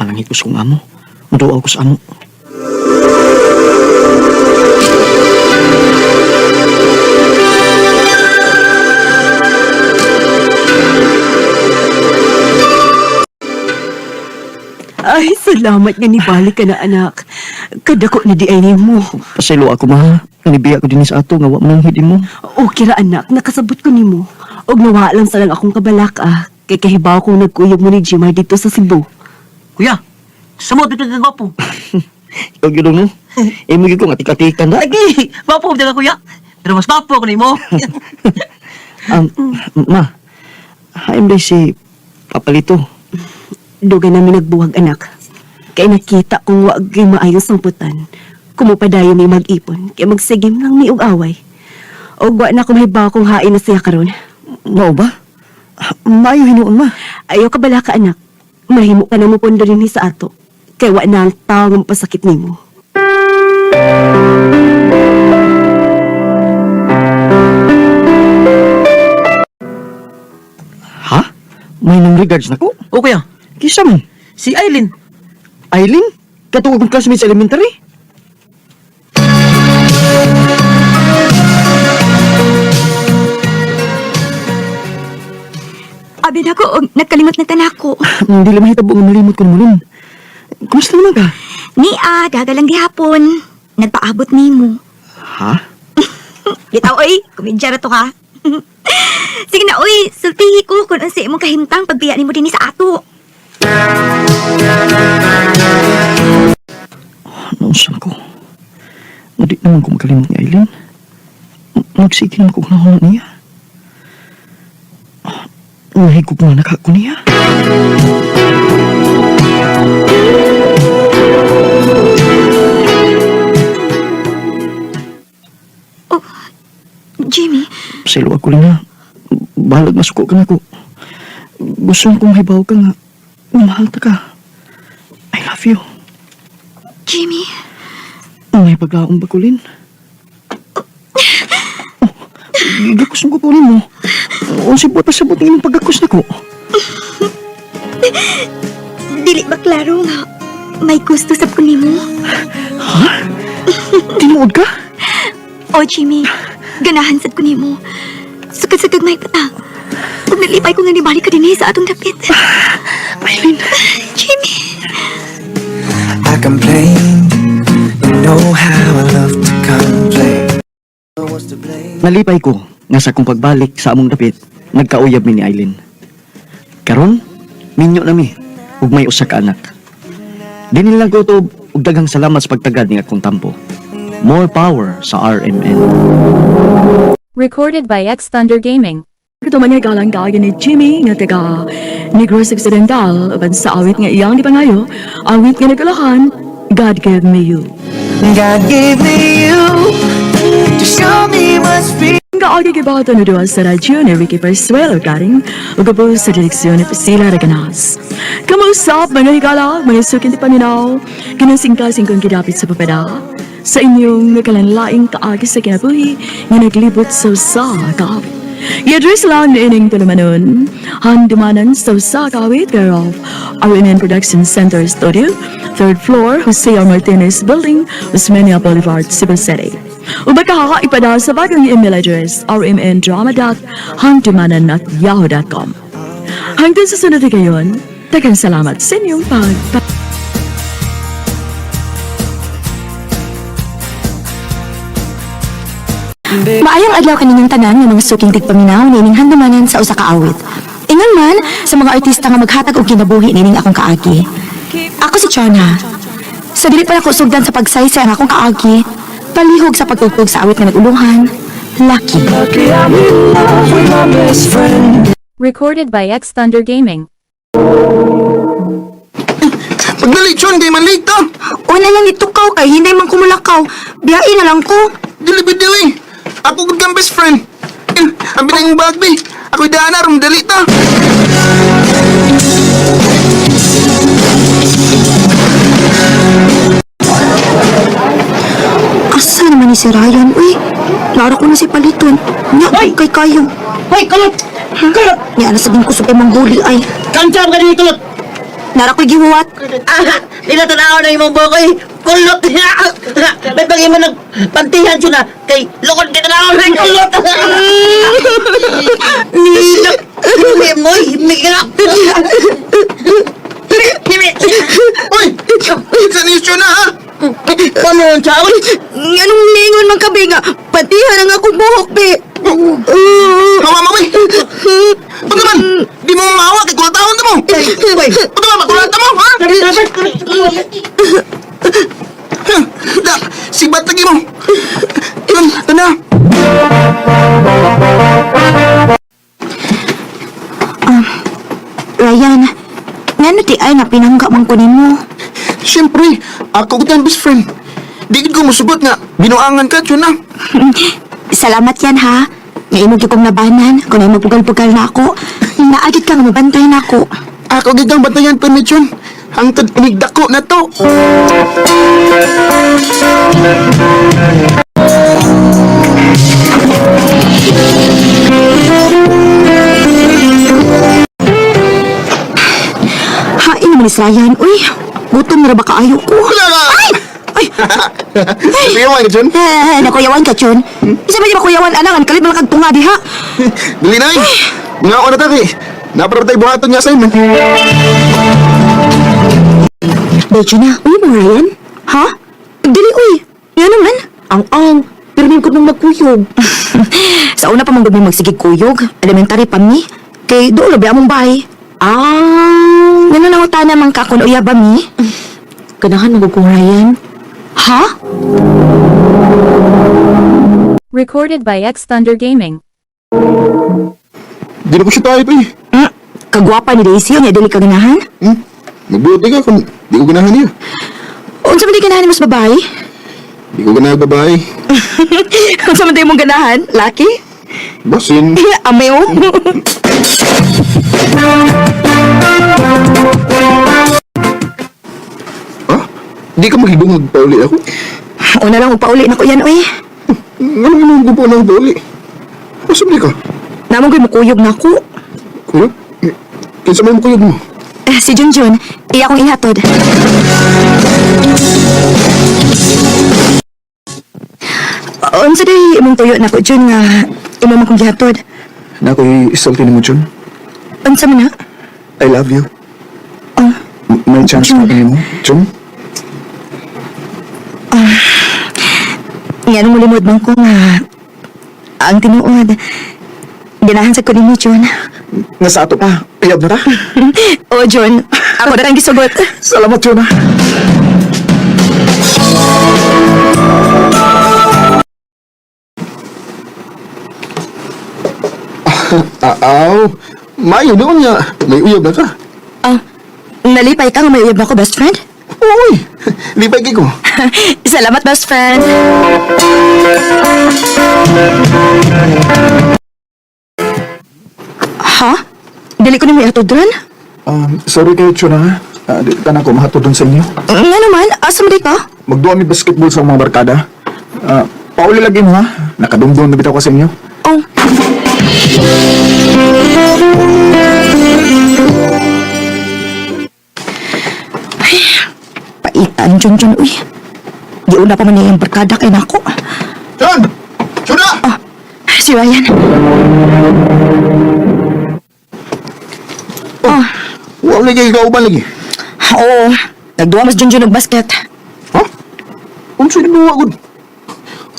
Malangit ko sa kong amo. Maduaw ko sa amo. Ay, salamat nga nibalik ka na, anak. Kadako na di ay nimo. Pasaylo ako, ma. Kanibiya ko din sa ato nga wa man ang hidi mo. Okay ra, anak. Nakasabot ko nimo. Og nawa lang sa lang akong kabalak, ah. Kay kahibaw kong nagkuyog mo ni Jimar dito sa Cebu. Kuya, samot ito ka gwapo. Ikaw gyud no. Imo gyud ko nga tika-tika na. Lagi, gwapo ka kuya. Pero mas gwapo ko nimo. Ma. Haim day si Papalito. Dugay namin nagbuwag, anak. Kay nakita kong wag gyud maayos ang putan. Kumupadayon mi mag-ipon, kay magsigim lang mi og away. Og wa na ko mahibaw kung hain na siya karon. Mao ba? Maayo hinuon, ma. Ayaw ka bala ka, anak. Mahimo ka na mo pondo dinhi sa ato. Kay wa na ang tao nga pasakit nimo. Ha? May nang regards na ko? O kuya. Kisa mo? Si Eileen. Eileen? Katuwa kong classmate sa elementary? Abi na ko, og nagkalimot na tanako. Hindi lang mahitabo nga malimot ko namulin. Kumusta naman ka? Ni ah, gagalang gihapon. Nagpaabot nimo. Ha? Bitaw oy, komedya ra to ka. Sige na oy, sultihi ko kung unsa imong kahimtang pagbiya nimo dinhi sa ato. Naunsan ko. Nga di naman ko makalimot ni Eileen. Nagsige naman ko na niya. Nahigog nga naka ko niya. Jimmy, Pasaylo ako lang na. Bahalag masuko ka na ko. Gusto kong mahibaw ka nga. Mahal ta ka. I love you. Jimmy. May paglaong bakulin. Oh, gakos mo kukunin mo. O si buot pa sabot ng imong pagkakos na ko. Dili ba klaro nga may gusto sab ko nimo? Ha? Tinuod ka? Oh, Jimmy, ganahan sad ko nimo. Sukad sa gagmay pa ta. Ug nalipay ko nga nibalik ka dinhi sa atong dapit. Eileen. Jimmy. I complain. You know how I love to complain. Nalipay ko nga sa akong pagbalik sa among dapit, nagkauyab mi ni Eileen. Karon, minyo na mi ug may usa ka anak. Dinhi lang ko to ug daghang salamat sa pagtagad ni akong tampo. More power sa RMN. Recorded by X Thunder Gaming. Ito man nga galang kaagi ni Jimmy nga taga Negros Occidental uban sa awit nga iyang gipangayo, awit nga nagkalahan, God Gave Me You. God gave me you to show me what's real. Nga agi gibato ni duha sa radyo ni Ricky Persuelo garing ug ubo sa direksyon ni Priscilla Reganas. Kamuusap mga higala, mga sukin ti paminaw, kinasingkasing kong gidapit sa papada sa inyong nakalanlaing kaagi sa kinabuhi nga naglibot sa usa ka awit. I-address lang ni ining tulumanon, Handumanan sa usa ka awit, care of RMN Production Center Studio, third floor, Jose R. Martinez Building, Osmeña Boulevard, Cebu City. O baka ipadala sa bagong email address, rmndrama.handumanan@yahoo.com. Hanggang sa sunod na gayon, daghang salamat sa inyong pag... Maayong adlaw kaninyong tanan nga mga suking tigpaminaw niining handumanan sa usa ka awit. Ingon man sa mga artista nga maghatag og kinabuhi niining akong kaagi. Ako si Chona. Sa dili pa nako sugdan sa pagsaysay ang akong kaagi, palihog sa pagtugtog sa awit nga naguluhan, Lucky. Lucky I'm in love with my best friend. Recorded by X Thunder Gaming. Pagdali, Chon, kay man late ta. Una lang itukaw kay hinay man kumulakaw. Biyain na lang ko. Dili ba dili? Ako gud kang best friend. Eh, ang binang bag, be. Ako'y daan na, dali ta. ni si Ryan, uy. Nara ko na si Paliton. Nya, kay kayo. Hoy, kulot! Kulot! Nya, nasa din ko sa manghuli ay. Kansam ka ni kulot! Nara ko'y gihuwat. Ah, tinatanaw na imong buhok, oy. Kulot! May pag imo nagpantihan siya na kay lukod kita na na kulot! Nilak! Himi mo, himi ka! Himi! Uy! Sa nisyo na ha? Paano siya? Uy! Anong ningon man kabi nga? Patihan ang akong buhok, be. Hawa mo, uy! Ba't naman? Di mo maawa kay kulatahon na mo! Uy! Ba't naman makulata mo, ha? Da, sibat lagi mo! Yun, tana! Ryan, ngano ti ay nga pinangga man ko nimo? Siyempre, ako ko best friend. Di gid ko musugot nga, binuangan ka, Chuna. Salamat yan ha. Nga imo gyud kong nabanan, kung ay mapugal-pugal na ako, naagit ka nga mabantay na ako. Ako gid kang bantayan, permission. Hangtod inigdako na to. Hain naman ni si Ryan, uy. Gutom na ra ba kaayo ko? Wala ka! Ay! Ay! Kuyawan ka, Chun? Eh, nakuyawan ka, Chun. Isa ba di makuyawan, anang, ang kalit man kag tunga diha. Dili na eh. Nga ako na tayo eh. Naparap tayo buhaton nga assignment. Medyo na. Uy mo, Ryan? Ha? Dili, uy. Yan naman. Ang-ang. Pero may ko nang magkuyog. Sa una pa man gud may magsigig kuyog. Elementary pa mi. Kay doon labi among bahay. Ah. Nananawata naman ka kung uya ba mi? Ganahan mo kong Ryan. Ha? Recorded by X Thunder Gaming. Di na ko siya type eh. Kagwapa ni Daisy, unya dili ka ganahan? Hmm? Magbuti ka kung di ko ganahan niya. Unsa man di ganahan mas babae? Di ko ganahan babae. Unsa man di mong ganahan? Laki? Basin. Amayo? Ha? Di ka maghibong magpauli ako? Una lang magpauli na ko yan, uy. Anong imong gupo na magpauli? Asa man di ka? Namong ko'y mukuyog na ako. Kuya? Kinsa may mukuyog mo? Eh, si Junjun, iya akong ihatod. Unsa day imong tuyo nako Jun nga imo man kong gihatod. Na ako'y isulti ni mo, Chun. Unsa man na? I love you. Oh, May chance pa mo, Chun? Nga nung mulimod man ko nga ang tinuod. Ganahan sa ko nimo Jun. Nasa ato pa. Iyab na ta. Oh Jun, ako na kang gisugot. Salamat, Chun, ha. Aaw. Maayo doon nga. May uyab na ka. Ah, nalipay ka nga may uyab na ko best friend? Uy! Lipay kay ko. Salamat best friend. Ha? Dili ko nimo ihatod ron? Sorry kayo, Chun, ha. Di ka na ko mahatod dun sa inyo. Nga naman, asa man di ka? Magduwa mi basketball sa mga barkada. Pauli lagi mo, ha. Nakadumdum na bitaw ko sa inyo. Oh. Ay, paitan, Junjun, uy. Giuna pa man niya yung barkada kay nako. Chun! Chuna! Oh, si Ryan. Oh, Wa lagi kauban lagi. oo. Nagduwa mas Junjun og basket. Ha? Unsa ni duwa gud?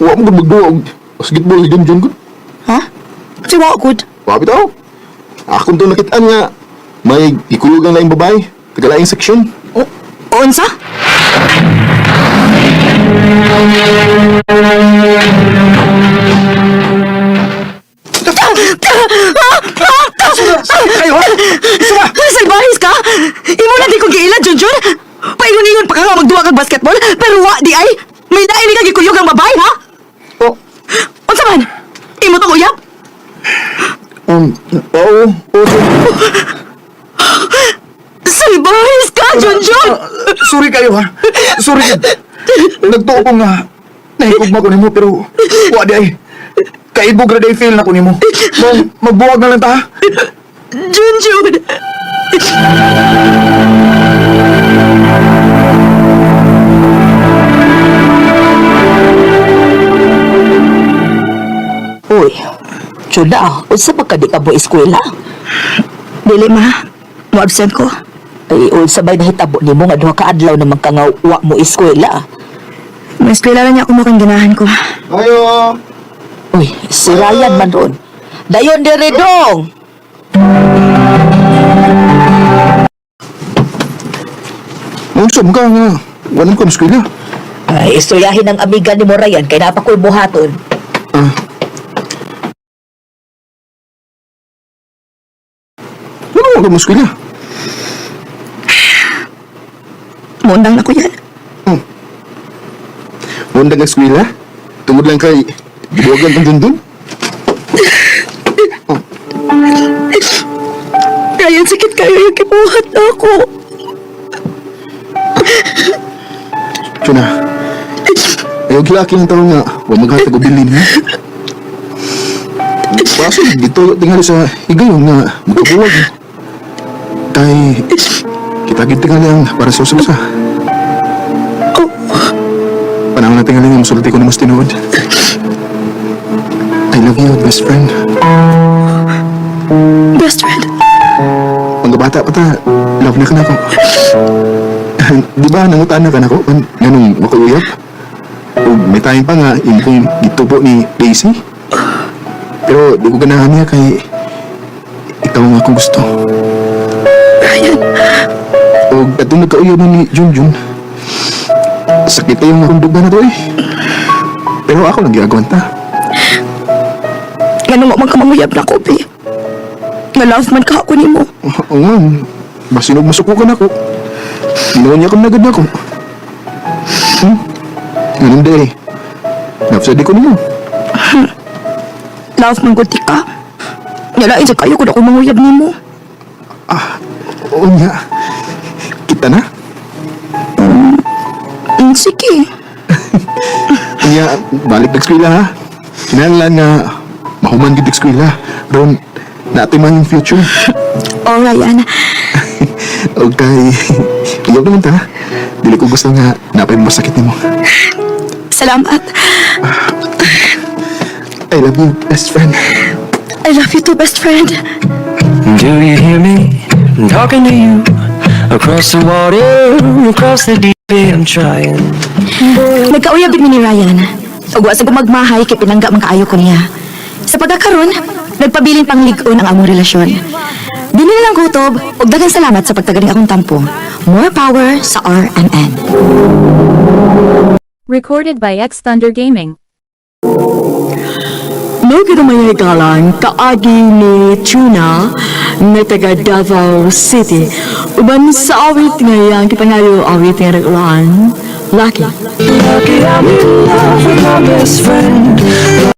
Wa mo gud magduwa og basketball si Junjun gud. Ha? Si wa good. Wa bitaw. Akong to nakitaan nga may ikuyog ang laing babae, taga laing seksyon. O, unsa? Kayo, ha? Salbahis ka? Imo na di ko giila, Junjun! Paingon-ingon pa ka nga magduwa kag basketball, pero wa di ay! May naili ka gikuyog ang babae, ha? Oh, Unsa man? Imo tong uyab? oo, oo. Chun. Salbahis ka, Junjun! Sorry kayo, ha. Sorry. Nagtuo ko nga. Nahigugma ko nimo pero wa di ay. Kaibog ra day feel na ko nimo. Mong magbuwag na lang ta. Junjun! Uy, Chula, unsa ba ka di ka mo eskwela? Dili ma, mo-absent ko. Ay, unsa ba'y nahitabo nimo nga duha ka adlaw naman ka nga wa mo eskwela? Mo-eskwela lang niya ako mukhang ganahan ko. Ayo. Uy, si Ryan man ron. Dayon dire dong. Unsa man ka nga walang ko eskwela. Ay, istoryahin ang amiga ni mo Ryan kay napakoy buhaton. Ah. Wala mo ka eskwela. Muundang na ko yan. Mundang ang eskwela. Tungod lang kay gibuwagan kang dundun. Ryan, sakit kayo yung kibuhat na ako. Chuna. Ayaw gilaki ng tao nga wa maghatag og bilin ha. Paso dito tingali sa higayon nga magkabuwag. Kay kita gid tingali ang para sa usa. Panahon na tingali nga musulti ko na mas tinuod. I love you, best friend. Best friend. Mga bata pa ta, love na ka na ako. Di ba, nangutaan na ka na ako? Ganong makuuyap? O may time pa nga, yung kong gitubo ni Daisy. Pero di ko ganahan niya kay ikaw ang akong gusto. Ryan, O atong nagkauyab mo ni Junjun, sakit na yung akong duga na to eh. Pero ako lang giagwanta. ganun mo man ka manguyab na ko, be. Nga love man ka ako nimo. Oo nga, basinog masuko ka na ako. Ginawa niya kang nagad na ako. Ganun di eh. Love sa di ko nimo. Love man gud ti ka. Nga lain sa kayo kung ako manguyab nimo. Ah, oo nga. Kita na. Sige. Kaya, balik nag-eskwela ha. Kinahanglan nga, mahuman gid eskwela. Ron, natin man yung future. Oh, Ryan. Okay. Iyaw naman ta. Dili ko gusto nga napay masakit nimo. Salamat. I love you, best friend. I love you too, best friend. Do you hear me? I'm talking to you across the water, across the deep end. I'm trying. Nagkauyab mi ni Ryan. Ug wa sa gumagmahay kay pinangga man kaayo ko niya. Sa pagkakaron, nagpabilin pang lig-on ang among relasyon. Dili na lang kutob ug daghang salamat sa pagtagaling akong tampo. More power sa RMN. Recorded by X Thunder Gaming. No may galang kaagi ni Tuna nga taga Davao City. Uban sa awit nga iyang kipangayo awit nga nag-ulan, Lucky. Lucky I'm in love with my best friend.